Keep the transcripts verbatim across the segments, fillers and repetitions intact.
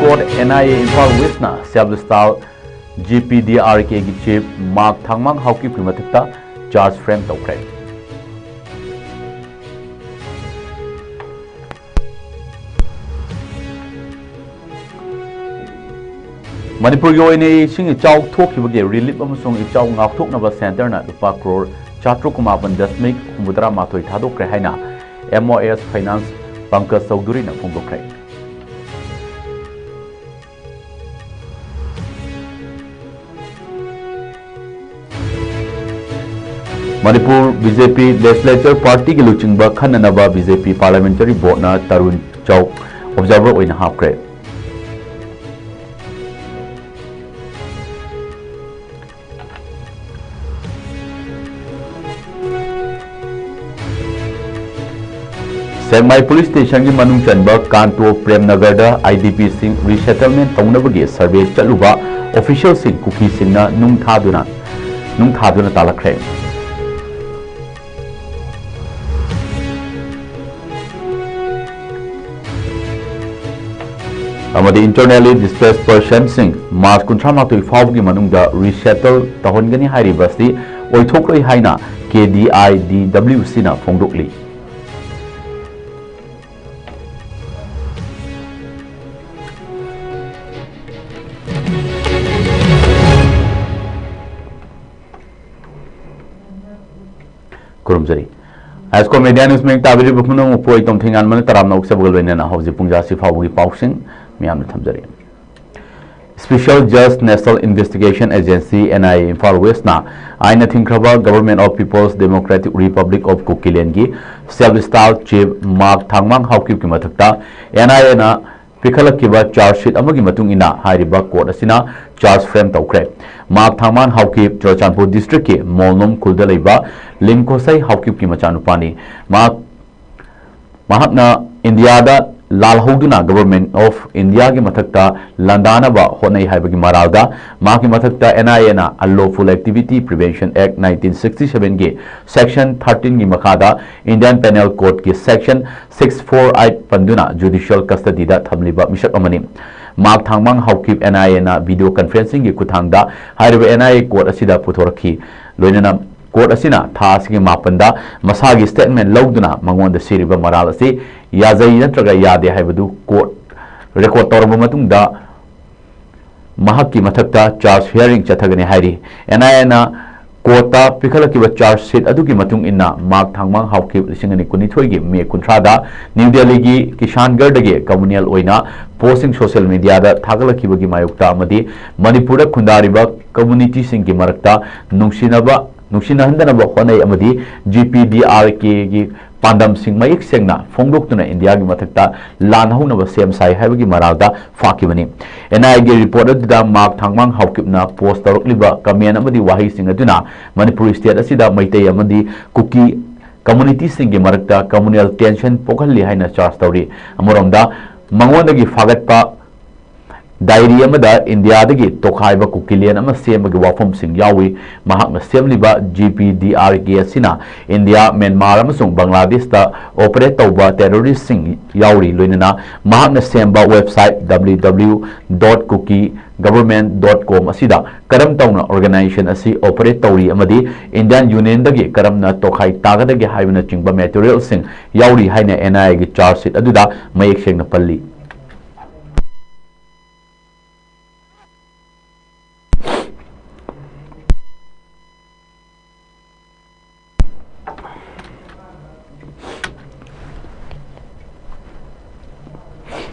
Court, N I A Imphal West ꯅ self style G P D R K ꯒꯤ chief mark ꯊꯥꯡꯃꯥꯡ ꯍꯥꯎꯀꯤꯞꯀꯤ ꯃꯊꯛꯇ charge frame ꯇꯧꯈ꯭ꯔꯦ꯫ ꯃꯅꯤꯄꯨꯔꯒꯤ ꯑꯣꯏꯅ ꯏꯁꯤꯡ ꯏꯆꯥꯎ ꯊꯣꯛꯈꯤꯕꯒꯤ relief ꯑꯃꯁꯨꯡ ꯏꯆꯥꯎ ꯉꯥꯛꯊꯣꯛꯅꯕ centre ꯅ ꯂꯨꯄꯥ ꯀ꯭ꯔꯣꯔ ꯆꯥꯇ꯭ꯔꯨꯛ ꯃꯥꯄꯟ ꯗꯁꯃꯤꯛ ꯍꯨꯝꯐꯨꯇꯔꯥ ꯃꯥꯊꯣꯏ ꯊꯥꯗꯣꯛꯈ꯭ꯔꯦ ꯍꯥꯏꯅ M O S Finance Pankaj ꯆꯧꯙꯨꯔꯤꯅ ꯐꯣꯡꯗꯣꯛꯈ꯭ꯔꯦ꯫ Manipur B J P Legislature Party ꯒꯤ ꯂꯨꯆꯤꯡꯕ ꯈꯟꯅꯅꯕ B J P Parliamentary Board ꯅ ꯇꯔꯨꯟ ꯆꯧ observer ꯑꯣꯏꯅ ꯍꯥꯞꯈ꯭ꯔꯦ꯫ ꯁꯦꯛꯃꯥꯏ Police Station ꯒꯤ ꯃꯅꯨꯡ ꯆꯟꯕ ꯀꯥꯟꯇꯣ ꯄ꯭ꯔꯦꯝꯅꯒꯔꯗ I D P ꯁꯤꯡ resettlement ꯇꯧꯅꯕꯒꯤ survey ꯆꯠꯂꯨꯕ official ꯁꯤꯡ ꯀꯨꯀꯤꯁꯤꯡꯅ ꯅꯨꯡ ꯊꯥꯗꯨꯅ, ꯅꯨꯡ ꯊꯥꯗꯨꯅ ꯇꯥꯜꯂꯛꯈ꯭ꯔꯦ꯫ ꯑꯃꯗꯤ internally displaced person ꯁꯤꯡ March ꯀꯨꯟꯊ꯭ꯔꯥ ꯃꯥꯊꯣꯏ ꯐꯥꯎꯕꯒꯤ ꯃꯅꯨꯡꯗ resettle ꯇꯧꯍꯟꯒꯅꯤ ꯍꯥꯏꯔꯤꯕ ꯑꯁꯤ ꯑꯣꯏꯊꯣꯛꯂꯣꯏ ꯍꯥꯏꯅ K D I D W C ꯅ ꯐꯣꯡꯗꯣꯛꯂꯤ꯫ ꯈꯨꯔꯨꯝꯖꯔꯤ꯫ High School Media News ꯃꯤꯌꯦꯡ ꯇꯥꯕꯤꯔꯤꯕ ꯄꯨꯝꯅꯃꯛꯄꯨ ꯑꯩ ꯇꯣꯝꯊꯤꯡꯉꯥꯟꯕꯅ ꯇꯔꯥꯝꯅ ꯑꯣꯛꯆꯕꯒ ꯂꯣꯏꯅꯅ ꯍꯧꯖꯤꯛ ꯄꯨꯡ ꯖꯥꯁꯤ ꯐꯥꯎꯕꯒꯤ ꯄꯥꯎꯁꯤꯡ ꯃꯤꯌꯥꯝꯅ ꯊꯝꯖꯔꯤ꯫ Special Judge National Investigation Agency, N I A, Imphal West ꯅ ꯑꯥꯏꯟꯅ ꯊꯤꯡꯈ꯭ꯔꯕ Government of People's Democratic Republic of Kukiland ꯒꯤ self style chief ꯃꯥꯔꯛ ꯊꯥꯡꯃꯥꯡ ꯍꯥꯎꯀꯤꯞꯀꯤ ꯃꯊꯛꯇ N I A ꯅ ꯄꯤꯈꯠꯂꯛꯈꯤꯕ charge sheet ꯑꯃꯒꯤ ꯃꯇꯨꯡ ꯏꯟꯅ ꯍꯥꯏꯔꯤꯕ court ꯑꯁꯤꯅ charge frame ꯇꯧꯈ꯭ꯔꯦ꯫ ꯃꯥꯔꯛ ꯊꯥꯡꯃꯥꯡ ꯍꯥꯎꯀꯤꯞ ꯆꯨꯔꯆꯥꯟꯄꯨꯔ district ꯀꯤ ꯃꯣꯜꯅꯣꯝ ꯈꯨꯜꯗ ꯂꯩꯕ ꯂꯤꯝꯈꯣꯁꯩ ꯍꯥꯎꯀꯤꯞꯀꯤ ꯃꯆꯥꯅꯨꯄꯥꯅꯤ꯫ ꯃꯍꯥꯛ, ꯃꯍꯥꯛꯅ ꯏꯟꯗꯤꯌꯥꯗ ꯂꯥꯜꯍꯧꯗꯨꯅ Government of India ꯒꯤ ꯃꯊꯛꯇ ꯂꯥꯟꯗꯥꯅꯕ ꯍꯣꯠꯅꯩ ꯍꯥꯏꯕꯒꯤ ꯃꯔꯥꯜꯗ ꯃꯍꯥꯛꯀꯤ ꯃꯊꯛꯇ N I A ꯅ Unlawful Activity Prevention Act nineteen sixty seven ꯒꯤ Section thirteen ꯒꯤ ꯃꯈꯥꯗ Indian Penal Code ꯀꯤ Section six four eight ꯄꯟꯗꯨꯅ judicial custody ꯗ ꯊꯝꯂꯤꯕ ꯃꯤꯁꯛ ꯑꯃꯅꯤ꯫ ꯃꯍꯥꯛ ꯊꯥꯡꯃꯥꯡ ꯍꯥꯎꯀꯤꯞ N I A ꯅ video conferencing ꯒꯤ ꯈꯨꯠꯊꯥꯡꯗ ꯍꯥꯏꯔꯤꯕ N I A court ꯑꯁꯤꯗ ꯄꯨꯊꯣꯔꯛꯈꯤ꯫ ꯂꯣꯏꯅꯅ court ꯑꯁꯤꯅ ꯊꯥ ꯑꯁꯤꯒꯤ ꯃꯥꯄꯟꯗ ꯃꯁꯥꯒꯤ statement ꯂꯧꯗꯨꯅ ꯃꯉꯣꯟꯗ ꯁꯤꯔꯤꯕ ꯃꯔꯥꯜ ꯑꯁꯤ ꯌꯥꯖꯩ ꯅꯠꯇ꯭ꯔꯒ ꯌꯥꯗꯦ ꯍꯥꯏꯕꯗꯨ court record ꯇꯧꯔꯕ ꯃꯇꯨꯡꯗ ꯃꯍꯥꯛꯀꯤ ꯃꯊꯛꯇ charge hearing ꯆꯠꯊꯒꯅꯤ ꯍꯥꯏꯔꯤ꯫ N I A ꯅ court ꯇ ꯄꯤꯈꯠꯂꯛꯈꯤꯕ charge sheet ꯑꯗꯨꯒꯤ ꯃꯇꯨꯡ ꯏꯟꯅ ꯃꯍꯥꯛ ꯊꯥꯡꯃꯥꯡ ꯍꯥꯎꯀꯤꯞ ꯂꯤꯁꯤꯡ ꯑꯅꯤ ꯀꯨꯟꯅꯤꯊꯣꯏꯒꯤ May ꯀꯨꯟꯊ꯭ꯔꯥꯗ New Delhi ꯒꯤ ꯀꯤꯁꯥꯟꯒꯔꯗꯒꯤ communal ꯑꯣꯏꯅ posting social media ꯗ ꯊꯥꯒꯠꯂꯛꯈꯤꯕꯒꯤ ꯃꯥꯌꯣꯛꯇ ꯑꯃꯗꯤ ꯃꯅꯤꯄꯨꯔꯗ ꯈꯨꯟꯗꯥꯔꯤꯕ community ꯁꯤꯡꯒꯤ ꯃꯔꯛꯇ ꯅꯨꯡꯁꯤꯅꯕ, ꯅꯨꯡꯁꯤꯅꯍꯟꯗꯅꯕ ꯍꯣꯠꯅꯩ ꯑꯃꯗꯤ G P D R K ꯒꯤ ꯄꯥꯟꯗꯝꯁꯤꯡ ꯃꯌꯦꯛ ꯁꯦꯡꯅ ꯐꯣꯡꯗꯣꯛꯇꯨꯅ ꯏꯟꯗꯤꯌꯥꯒꯤ ꯃꯊꯛꯇ ꯂꯥꯟ ꯍꯧꯅꯕ ꯁꯦꯝ ꯁꯥꯏ ꯍꯥꯏꯕꯒꯤ ꯃꯔꯥꯜꯗ ꯐꯥꯈꯤꯕꯅꯤ꯫ N I A ꯒꯤ report ꯑꯗꯨꯗ ꯃꯍꯥꯛ ꯊꯥꯡꯃꯥꯡ ꯍꯥꯎꯀꯤꯞꯅ post ꯇꯧꯔꯛꯂꯤꯕ comment ꯑꯃꯗꯤ ꯋꯥꯍꯩꯁꯤꯡ ꯑꯗꯨꯅ ꯃꯅꯤꯄꯨꯔ state ꯑꯁꯤꯗ ꯃꯩꯇꯩ ꯑꯃꯗꯤ ꯀꯨꯀꯤ community ꯁꯤꯡꯒꯤ ꯃꯔꯛꯇ communal tension ꯄꯣꯛꯍꯜꯂꯤ ꯍꯥꯏꯅ charge ꯇꯧꯔꯤ꯫ ꯑꯃꯔꯣꯝꯗ ꯃꯉꯣꯟꯗꯒꯤ ꯐꯥꯒꯠꯄ diary ꯑꯃꯗ ꯏꯟꯗꯤꯌꯥꯗꯒꯤ ꯇꯣꯈꯥꯏꯕ ꯀꯨꯀꯤꯂꯦꯟ ꯑꯃ ꯁꯦꯝꯕꯒꯤ ꯋꯥꯐꯝꯁꯤꯡ ꯌꯥꯎꯏ꯫ ꯃꯍꯥꯛꯅ ꯁꯦꯝꯂꯤꯕ G P D R K ꯑꯁꯤꯅ ꯏꯟꯗꯤꯌꯥ, ꯃ꯭ꯌꯥꯟꯃꯥꯔ ꯑꯃꯁꯨꯡ ꯕꯪꯒ꯭ꯂꯥꯗꯦꯁꯇ operate ꯇꯧꯕ terrorist ꯁꯤꯡ ꯌꯥꯎꯔꯤ꯫ ꯂꯣꯏꯅꯅ ꯃꯍꯥꯛꯅ ꯁꯦꯝꯕ website W W W dot kuki government dot com ꯑꯁꯤꯗ ꯀꯔꯝ ꯇꯧꯅ organization ꯑꯁꯤ operate ꯇꯧꯔꯤ ꯑꯃꯗꯤ Indian Union ꯗꯒꯤ ꯀꯔꯝꯅ ꯇꯣꯈꯥꯏ ꯇꯥꯒꯗꯒꯦ ꯍꯥꯏꯕꯅꯆꯤꯡꯕ material ꯁꯤꯡ ꯌꯥꯎꯔꯤ ꯍꯥꯏꯅ N I A ꯒꯤ charge sheet ꯑꯗꯨꯗ ꯃꯌꯦꯛ ꯁꯦꯡꯅ ꯄꯜꯂꯤ꯫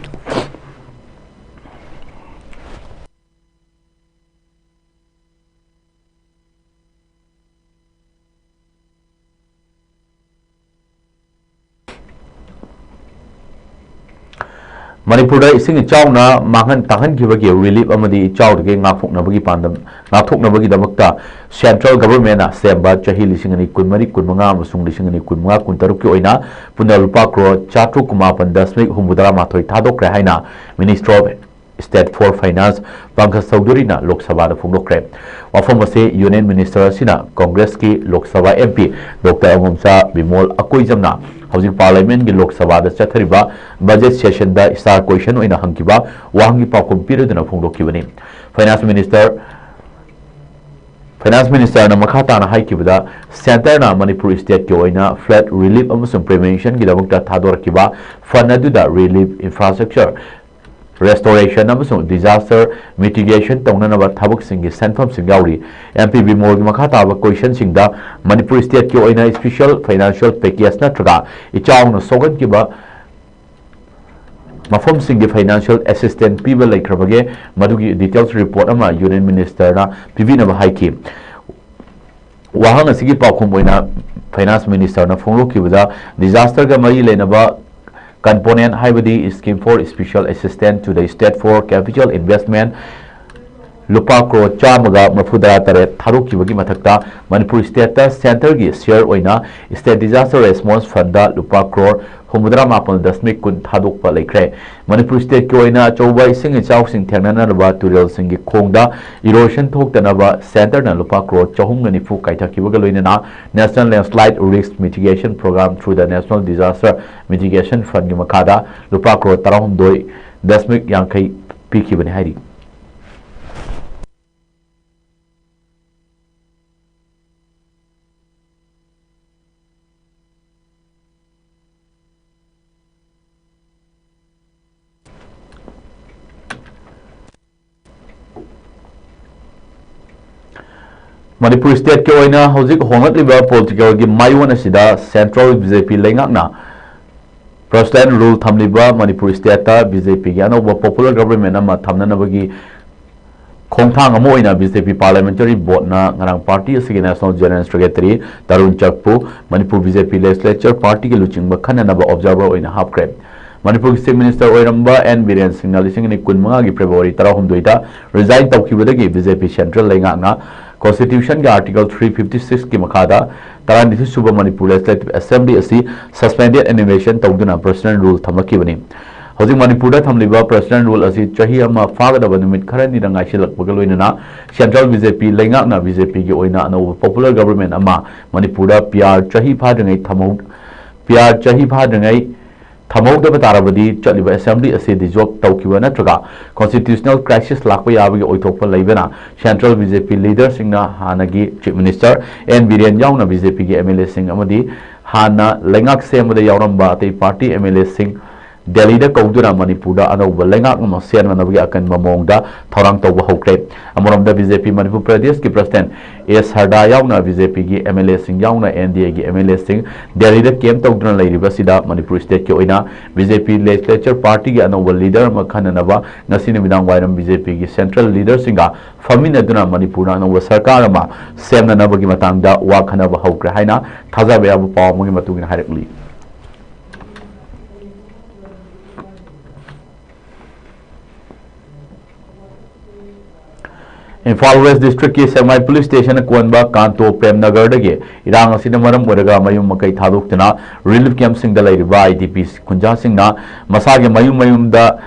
ꯃꯅꯤꯄꯨꯔꯗ ꯏꯁꯤꯡ ꯏꯆꯥꯎꯅ ꯃꯥꯡꯍꯟ ꯇꯥꯛꯍꯟꯈꯤꯕꯒꯤ ꯔꯤꯂꯤꯐ ꯑꯃꯗꯤ ꯏꯆꯥꯎꯗꯒꯤ ꯉꯥꯛꯊꯣꯛꯅꯕꯒꯤ ꯄꯥꯟꯗꯝ, ꯉꯥꯛꯊꯣꯛꯅꯕꯒꯤꯗꯃꯛꯇ ꯁꯦꯟꯇ꯭ꯔꯦꯜ ꯒꯚꯔꯟꯃꯦꯟꯠꯅ ꯁꯦꯝꯕ ꯆꯍꯤ ꯂꯤꯁꯤꯡ ꯑꯅꯤ ꯀꯨꯟꯃꯔꯤ, ꯀꯨꯟꯃꯉꯥ ꯑꯃꯁꯨꯡ ꯂꯤꯁꯤꯡ ꯑꯅꯤ ꯀꯨꯟꯃꯉꯥ, ꯀꯨꯟꯇꯔꯨꯛꯀꯤ ꯑꯣꯏꯅ ꯄꯨꯟꯅ ꯂꯨꯄꯥ ꯀ꯭ꯔꯣꯔ ꯆꯥꯇ꯭ꯔꯨꯛ ꯀꯨꯟꯃꯥꯄꯟ ꯗꯁꯃꯤꯛ ꯍꯨꯝꯐꯨꯇꯔꯥ ꯃꯥꯊꯣꯏ ꯊꯥꯗꯣꯛꯈ꯭ꯔꯦ ꯍꯥꯏꯅ Minister of State for Finance Pankaj ꯆꯧꯙꯨꯔꯤꯅ ꯂꯣꯛ ꯁꯚꯥꯗ ꯐꯣꯡꯗꯣꯛꯈ꯭ꯔꯦ꯫ ꯋꯥꯐꯝ ꯑꯁꯤ ꯌꯨꯅꯤꯌꯟ ꯃꯤꯅꯤꯁꯇꯔ ꯑꯁꯤꯅ ꯀꯣꯡꯒ꯭ꯔꯦꯁꯀꯤ Lok Sabha M P doctor ꯑꯃꯣꯝꯆꯥ Bimol ꯑꯀꯣꯏꯖꯝꯅ ꯍꯧꯖꯤꯛ ꯄꯥꯔꯂꯤꯌꯥꯃꯦꯟꯠꯀꯤ ꯂꯣꯛ ꯁꯚꯥꯗ ꯆꯠꯊꯔꯤꯕ ꯕꯖꯦꯠ ꯁꯦꯁꯟꯗ ꯁ꯭ꯇꯥꯔ ꯀ꯭ꯋꯦꯁꯟ ꯑꯣꯏꯅ ꯍꯪꯈꯤꯕ ꯋꯥꯍꯪꯒꯤ ꯄꯥꯎꯈꯨꯝ ꯄꯤꯔꯗꯨꯅ ꯐꯣꯡꯗꯣꯛꯈꯤꯕꯅꯤ꯫ ꯐꯥꯏꯅꯥꯟꯁ ꯃꯤꯅꯤꯁꯇꯔ, ꯐꯥꯏꯅꯥꯟꯁ ꯃꯤꯅꯤꯁꯇꯔꯅ ꯃꯈꯥ ꯇꯥꯅ ꯍꯥꯏꯈꯤꯕꯗ, ꯁꯦꯟꯇꯔꯅ ꯃꯅꯤꯄꯨꯔ ꯁ꯭ꯇꯦꯠꯀꯤ ꯑꯣꯏꯅ ꯐ꯭ꯂꯗ ꯔꯤꯂꯤꯐ ꯑꯃꯁꯨꯡ ꯄ꯭ꯔꯤꯚꯦꯟꯁꯟꯒꯤꯗꯃꯛꯇ ꯊꯥꯗꯣꯔꯛꯈꯤꯕ ꯐꯟꯗ ꯑꯗꯨꯗ ꯔꯤꯂꯤꯐ, ꯏꯟꯐ꯭ꯔꯥꯁ꯭ꯇ꯭ꯔꯛꯆꯔ ꯔꯦꯁꯇꯣꯔꯦꯁꯟ ꯑꯃꯁꯨꯡ ꯗꯤꯖꯥꯁꯇꯔ ꯃꯤꯇꯤꯒꯦꯁꯟ ꯇꯧꯅꯅꯕ ꯊꯕꯛꯁꯤꯡꯒꯤ ꯁꯦꯟꯐꯝꯁꯤꯡ ꯌꯥꯎꯔꯤ꯫ ꯑꯦꯝ ꯄꯤ ꯕꯤꯃꯣꯜꯒꯤ ꯃꯈꯥ ꯇꯥꯕ ꯀꯣꯏꯁꯟꯁꯤꯡꯗ ꯃꯅꯤꯄꯨꯔ ꯁ꯭ꯇꯦꯠꯀꯤ ꯑꯣꯏꯅ ꯁ꯭ꯄꯦꯁꯦꯜ ꯐꯥꯏꯅꯥꯟꯁꯤꯌꯦꯜ ꯄꯦꯀꯦꯖ ꯅꯠꯇ꯭ꯔꯒ ꯏꯆꯥꯎꯅ ꯁꯣꯛꯍꯟꯈꯤꯕ ꯃꯐꯝꯁꯤꯡꯒꯤ ꯐꯥꯏꯅꯥꯟꯁꯤꯌꯦꯜ ꯑꯦꯁꯤꯁꯇꯦꯟꯁ ꯄꯤꯕ ꯂꯩꯈ꯭ꯔꯕꯒꯦ, ꯃꯗꯨꯒꯤ ꯗꯤꯇꯦꯜꯁ ꯔꯤꯄꯣꯔꯠ ꯑꯃ ꯌꯨꯅꯤꯌꯟ ꯃꯤꯅꯤꯁꯇꯔꯅ ꯄꯤꯕꯤꯅꯕ ꯍꯥꯏꯈꯤ꯫ ꯋꯥꯍꯪ ꯑꯁꯤꯒꯤ ꯄꯥꯎꯈꯨꯝ ꯑꯣꯏꯅ ꯐꯥꯏꯅꯥꯟꯁ ꯃꯤꯅꯤꯁꯇꯔꯅ ꯐꯣꯡꯗꯣꯛꯈꯤꯕꯗ, ꯗꯤꯖꯥꯁꯇꯔꯒ ꯃꯔꯤ ꯂꯩꯅꯕ ꯀꯝꯄꯣꯅꯦꯟꯠ, ꯍꯥꯏꯕꯗꯤ Scheme for Special Assistance to the State for Capital Investment, ꯂꯨꯄꯥ ꯀ꯭ꯔꯣꯔ ꯆꯥꯝꯃꯒ ꯃꯔꯤꯐꯨꯇꯔꯥ ꯇꯔꯦꯠ ꯊꯥꯗꯣꯛꯈꯤꯕꯒꯤ ꯃꯊꯛꯇ, ꯃꯅꯤꯄꯨꯔ ꯁ꯭ꯇꯦꯠꯇ ꯁꯦꯟꯇꯔꯒꯤ ꯁꯤꯌꯔ ꯑꯣꯏꯅ ꯁ꯭ꯇꯦꯠ ꯗꯤꯖꯥꯁꯇꯔ ꯔꯦꯁꯄꯣꯟꯁ ꯐꯟꯗ ꯂꯨꯄꯥ ꯀ꯭ꯔꯣꯔ ꯍꯨꯝꯐꯨꯇꯔꯥ ꯃꯥꯄꯟ ꯗꯁꯃꯤꯛ ꯀꯨꯟ ꯊꯥꯗꯣꯛꯄ ꯂꯩꯈ꯭ꯔꯦ꯫ ꯃꯅꯤꯄꯨꯔ ꯁ꯭ꯇꯦꯠꯀꯤ ꯑꯣꯏꯅ ꯑꯆꯧꯕ ꯏꯁꯤꯡ ꯏꯆꯥꯎꯁꯤꯡ ꯊꯦꯡꯅꯅꯅꯕ ꯇꯨꯔꯦꯜꯁꯤꯡꯒꯤ ꯈꯣꯡꯗ ꯏꯔꯣꯁꯟ ꯊꯣꯛꯇꯅꯕ ꯁꯦꯟꯇꯔꯅ ꯂꯨꯄꯥ ꯀ꯭ꯔꯣꯔ ꯆꯍꯨꯝꯒ ꯅꯤꯐꯨ ꯀꯥꯏꯊꯈꯤꯕꯒ ꯂꯣꯏꯅꯅ National Landslide Risk Mitigation Program through the National Disaster Mitigation Fundꯀꯤ ꯃꯈꯥꯗ ꯂꯨꯄꯥ ꯀ꯭ꯔꯣꯔ ꯇꯔꯥꯍꯨꯝꯗꯣꯏ ꯗꯁꯃꯤꯛ ꯌꯥꯡꯈꯩ ꯄꯤꯈꯤꯕꯅꯤ ꯍꯥꯏꯔꯤ꯫ ꯃꯅꯤꯄꯨꯔ ꯁ꯭ꯇꯦꯠꯀꯤ ꯑꯣꯏꯅ ꯍꯧꯖꯤꯛ ꯍꯣꯡꯂꯛꯂꯤꯕ ꯄꯣꯂꯤꯇꯤꯀꯦꯜꯒꯤ ꯃꯥꯏꯑꯣꯟ ꯑꯁꯤꯗ ꯁꯦꯟꯇ꯭ꯔꯦꯜ ꯕꯤ ꯖꯦ ꯄꯤ ꯂꯩꯉꯥꯛꯅ ꯄ꯭ꯔꯁꯤꯗꯦꯟ ꯔꯨꯜ ꯊꯝꯂꯤꯕ ꯃꯅꯤꯄꯨꯔ ꯁ꯭ꯇꯦꯠꯇ ꯕꯤ ꯖꯦ ꯄꯤꯒꯤ ꯑꯅꯧꯕ ꯄꯣꯄꯨꯂꯔ ꯒꯚꯔꯟꯃꯦꯟꯠ ꯑꯃ ꯊꯝꯅꯅꯕꯒꯤ ꯈꯣꯡꯊꯥꯡ ꯑꯃ ꯑꯣꯏꯅ ꯕꯤ ꯖꯦ ꯄꯤ ꯄꯥꯔꯂꯤꯌꯥꯃꯦꯟꯇꯔꯤ ꯕꯣꯔꯗꯅ ꯉꯔꯥꯡ ꯄꯥꯔꯇꯤ ꯑꯁꯤꯒꯤ ꯅꯦꯁꯅꯦꯜ ꯖꯦꯅꯔꯦꯜ ꯁꯦꯀ꯭ꯔꯦꯇꯔꯤ ꯇꯔꯨꯟ ꯆꯛꯄꯨ Manipur B J P legislature ꯄꯥꯔꯇꯤꯒꯤ ꯂꯨꯆꯤꯡꯕ ꯈꯟꯅꯅꯕ ꯑꯣꯕꯖꯥꯔꯚꯔ ꯑꯣꯏꯅ ꯍꯥꯞꯈ꯭ꯔꯦ꯫ ꯃꯅꯤꯄꯨꯔꯒꯤ Chief Minister ꯑꯣꯏꯔꯝꯕ ꯑꯦꯟ ꯕꯤꯔꯦꯟ ꯁꯤꯡꯅ ꯂꯤꯁꯤꯡ ꯑꯅꯤ ꯀꯨꯟꯃꯉꯥꯒꯤ February ꯇꯔꯥꯍꯨꯝꯗꯣꯏꯗ resign ꯇꯧꯈꯤꯕꯗꯒꯤ BJP central ꯂꯩꯉꯥꯛꯅ Constitutionꯒꯤ Article three fifty sixꯀꯤ ꯃꯈꯥꯗ ꯇꯔꯥꯅꯤꯊꯣꯏ ꯁꯨꯕ Manipur Legislative Assembly ꯑꯁꯤ suspended animation ꯇꯧꯗꯨꯅ President Rule ꯊꯝꯂꯛꯈꯤꯕꯅꯤ꯫ ꯍꯧꯖꯤꯛ ꯃꯅꯤꯄꯨꯔꯗ ꯊꯝꯂꯤꯕ President Rule ꯑꯁꯤ ꯆꯍꯤ ꯑꯃ ꯐꯥꯒꯗꯕ ꯅꯨꯃꯤꯠ ꯈꯔꯅꯤꯗ ꯉꯥꯏꯁꯤꯜꯂꯛꯄꯒ ꯂꯣꯏꯅꯅ central BJP ꯂꯩꯉꯥꯛꯅ BJPꯒꯤ ꯑꯣꯏꯅ ꯑꯅꯧꯕ popular government ꯑꯃ ꯃꯅꯤꯄꯨꯔꯗ PR ꯆꯍꯤ ꯐꯥꯗ꯭ꯔꯤꯉꯩ ꯊꯝꯍꯧ-, PR ꯆꯍꯤ ꯐꯥꯗ꯭ꯔꯤꯉꯩ ꯊꯝꯍꯧꯗꯕ ꯇꯥꯔꯕꯗꯤ ꯆꯠꯂꯤꯕ Assembly ꯑꯁꯤ dissolve ꯇꯧꯈꯤꯕ ꯅꯠꯇ꯭ꯔꯒ constitutional crisis ꯂꯥꯛꯄ ꯌꯥꯕꯒꯤ ꯑꯣꯏꯊꯣꯛꯄ ꯂꯩꯕꯅ central BJP leaderꯁꯤꯡꯅ ꯍꯥꯟꯅꯒꯤ Chief Minister ꯑꯦꯟ ꯕꯤꯔꯦꯟ ꯌꯥꯎꯅ BJPꯒꯤ MLAꯁꯤꯡ ꯑꯃꯗꯤ ꯍꯥꯟꯅ ꯂꯩꯉꯥꯛ ꯁꯦꯝꯕꯗ ꯌꯥꯎꯔꯝꯕ ꯑꯇꯩ party MLAꯁꯤꯡ ꯗꯦꯜꯂꯤꯗ ꯀꯧꯗꯨꯅ ꯃꯅꯤꯄꯨꯔꯗ ꯑꯅꯧꯕ ꯂꯩꯉꯥꯛ ꯑꯃ ꯁꯦꯝꯅꯅꯕꯒꯤ ꯑꯀꯟꯕ ꯃꯑꯣꯡꯗ ꯊꯧꯔꯥꯡ ꯇꯧꯕ ꯍꯧꯈ꯭ꯔꯦ꯫ ꯑꯃꯔꯣꯝꯗ BJP ꯃꯅꯤꯄꯨꯔ ꯄ꯭ꯔꯗꯦꯁꯀꯤ President ꯑꯦ ꯁꯔꯗꯥ ꯌꯥꯎꯅ BJPꯒꯤ MLAꯁꯤꯡ ꯌꯥꯎꯅ NDAꯒꯤ MLAꯁꯤꯡ ꯗꯦꯜꯂꯤꯗ camp ꯇꯧꯗꯨꯅ ꯂꯩꯔꯤꯕ ꯑꯁꯤꯗ ꯃꯅꯤꯄꯨꯔ stateꯀꯤ ꯑꯣꯏꯅ BJP Legislature Partyꯒꯤ ꯑꯅꯧꯕ leader ꯑꯃ ꯈꯟꯅꯅꯕ ꯉꯁꯤ ꯅꯨꯃꯤꯗꯥꯡ ꯋꯥꯏꯔꯝ BJPꯒꯤ central leaderꯁꯤꯡꯒ ꯐꯝꯃꯤꯟꯅꯗꯨꯅ ꯃꯅꯤꯄꯨꯔꯗ ꯑꯅꯧꯕ ꯁꯔꯀꯥꯔ ꯑꯃ ꯁꯦꯝꯅꯅꯕꯒꯤ ꯃꯇꯥꯡꯗ ꯋꯥ ꯈꯟꯅꯕ ꯍꯧꯈ꯭ꯔꯦ ꯍꯥꯏꯅ ꯊꯥꯖꯕ ꯌꯥꯕ ꯄꯥꯎ ꯑꯃꯒꯤ ꯃꯇꯨꯡ ꯏꯟꯅ ꯍꯥꯏꯔꯛꯂꯤ꯫ ꯏꯝꯐꯥꯜ West Districtꯀꯤ ꯁꯦꯛꯃꯥꯏ Police Station ꯀꯣꯟꯕ ꯀꯥꯟꯇꯣ ꯄ꯭ꯔꯦꯝꯅꯒꯔꯗꯒꯤ ꯏꯔꯥꯡ ꯑꯁꯤꯅ ꯃꯔꯝ ꯑꯣꯏꯔꯒ ꯃꯌꯨꯝ ꯃꯀꯩ ꯊꯥꯗꯣꯛꯇꯨꯅ relief campꯁꯤꯡꯗ ꯂꯩꯔꯤꯕ IDP ꯈꯨꯟꯖꯥꯁꯤꯡꯅ ꯃꯁꯥꯒꯤ ꯃꯌꯨꯝ ꯃꯌꯨꯝꯗ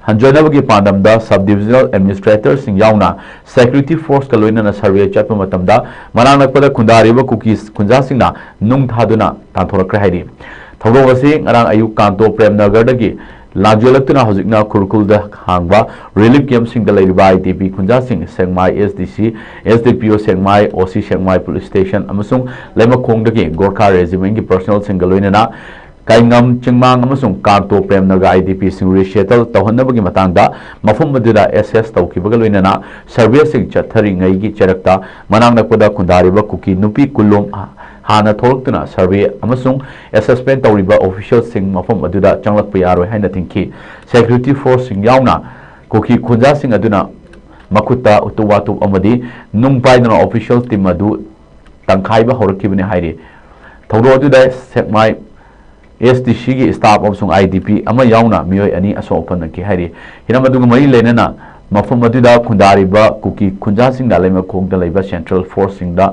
ꯍꯟꯖꯅꯕꯒꯤ ꯄꯥꯟꯗꯝꯗ sub divisional administratorꯁꯤꯡ ꯌꯥꯎꯅ security forceꯀ ꯂꯣꯏꯅꯅ survey ꯆꯠꯄ ꯃꯇꯝꯗ ꯃꯅꯥꯛ ꯅꯛꯄꯗ ꯈꯨꯟꯗꯥꯔꯤꯕ ꯀꯨꯀꯤ ꯈꯨꯟꯖꯥꯁꯤꯡꯅ ꯅꯨꯡ ꯊꯥꯗꯨꯅ ꯇꯥꯟꯊꯣꯔꯛꯈ꯭ꯔꯦ ꯍꯥꯏꯔꯤ꯫ ꯊꯧꯗꯣꯛ ꯑꯁꯤ ꯉꯔꯥꯡ ꯑꯌꯨꯛ ꯀꯥꯟꯇꯣ ꯄ꯭ꯔꯦꯝꯅꯒꯔꯗꯒꯤ ꯂꯥꯟꯖꯦꯜꯂꯛꯇꯨꯅ ꯍꯧꯖꯤꯛꯅ ꯈꯨꯔꯈꯨꯜꯗ ꯍꯥꯡꯕ relief campꯁꯤꯡꯗ ꯂꯩꯔꯤꯕ IDP ꯈꯨꯟꯖꯥꯁꯤꯡ ꯁꯦꯛꯃꯥꯏ SDC, SDPO ꯁꯦꯛꯃꯥꯏ, OC ꯁꯦꯛꯃꯥꯏ Police Station ꯑꯃꯁꯨꯡ ꯂꯩꯃꯈꯣꯡꯗꯒꯤ Gorkha Regimentꯀꯤ personnelꯁꯤꯡꯒ ꯂꯣꯏꯅꯅ ꯀꯥꯏꯉꯝ ꯆꯤꯡꯃꯥꯡ ꯑꯃꯁꯨꯡ ꯀꯥꯟꯇꯣ ꯄ꯭ꯔꯦꯝꯅꯒꯔ IDPꯁꯤꯡ resettle ꯇꯧꯍꯟꯅꯕꯒꯤ ꯃꯇꯥꯡꯗ ꯃꯐꯝ ꯑꯗꯨꯗ assess ꯇꯧꯈꯤꯕꯒ ꯂꯣꯏꯅꯅ surveyꯁꯤꯡ ꯆꯠꯊꯔꯤꯉꯩꯒꯤ ꯆꯩꯔꯛꯇ ꯃꯅꯥꯛ ꯅꯛꯄꯗ ꯈꯨꯟꯗꯥꯔꯤꯕ ꯀꯨꯀꯤ ꯅꯨꯄꯤ ꯀꯨꯟꯂꯣꯝ ꯍꯥꯟꯅ ꯊꯣꯛꯂꯛꯇꯨꯅ survey ꯑꯃꯁꯨꯡ assessment ꯇꯧꯔꯤꯕ officialꯁꯤꯡ ꯃꯐꯝ ꯑꯗꯨꯗ ꯆꯪꯂꯛꯄ ꯌꯥꯔꯣꯏ ꯍꯥꯏꯅ ꯊꯤꯡꯈꯤ꯫ Security forceꯁꯤꯡ ꯌꯥꯎꯅ ꯀꯨꯀꯤ ꯈꯨꯟꯖꯥꯁꯤꯡ ꯑꯗꯨꯅ ꯃꯈꯨꯠꯇ ꯎꯇꯨꯞ ꯋꯥꯇꯨꯞ ꯑꯃꯗꯤ ꯅꯨꯡ ꯄꯥꯏꯗꯨꯅ official team ꯑꯗꯨ ꯇꯪꯈꯥꯏꯕ ꯍꯧꯔꯛꯈꯤꯕꯅꯤ ꯍꯥꯏꯔꯤ꯫ ꯊꯧꯗꯣꯛ ꯑꯗꯨꯗ ꯁꯦꯛꯃꯥꯏ ꯑꯦꯁ ꯗꯤ ꯁꯤꯒꯤ staff ꯑꯃꯁꯨꯡ ꯑꯥꯏ ꯗꯤ ꯄꯤ ꯑꯃ ꯌꯥꯎꯅ ꯃꯤꯑꯣꯏ ꯑꯅꯤ ꯑꯁꯣꯛ ꯑꯄꯟ ꯅꯪꯈꯤ ꯍꯥꯏꯔꯤ꯫ ꯍꯤꯔꯝ ꯑꯗꯨꯒ ꯃꯔꯤ ꯂꯩꯅꯅ ꯃꯐꯝ ꯑꯗꯨꯗ ꯈꯨꯟꯗꯥꯔꯤꯕ ꯀꯨꯀꯤ ꯈꯨꯟꯖꯥꯁꯤꯡꯅ ꯂꯩꯃꯈꯣꯡꯗ ꯂꯩꯕ central forceꯁꯤꯡꯗ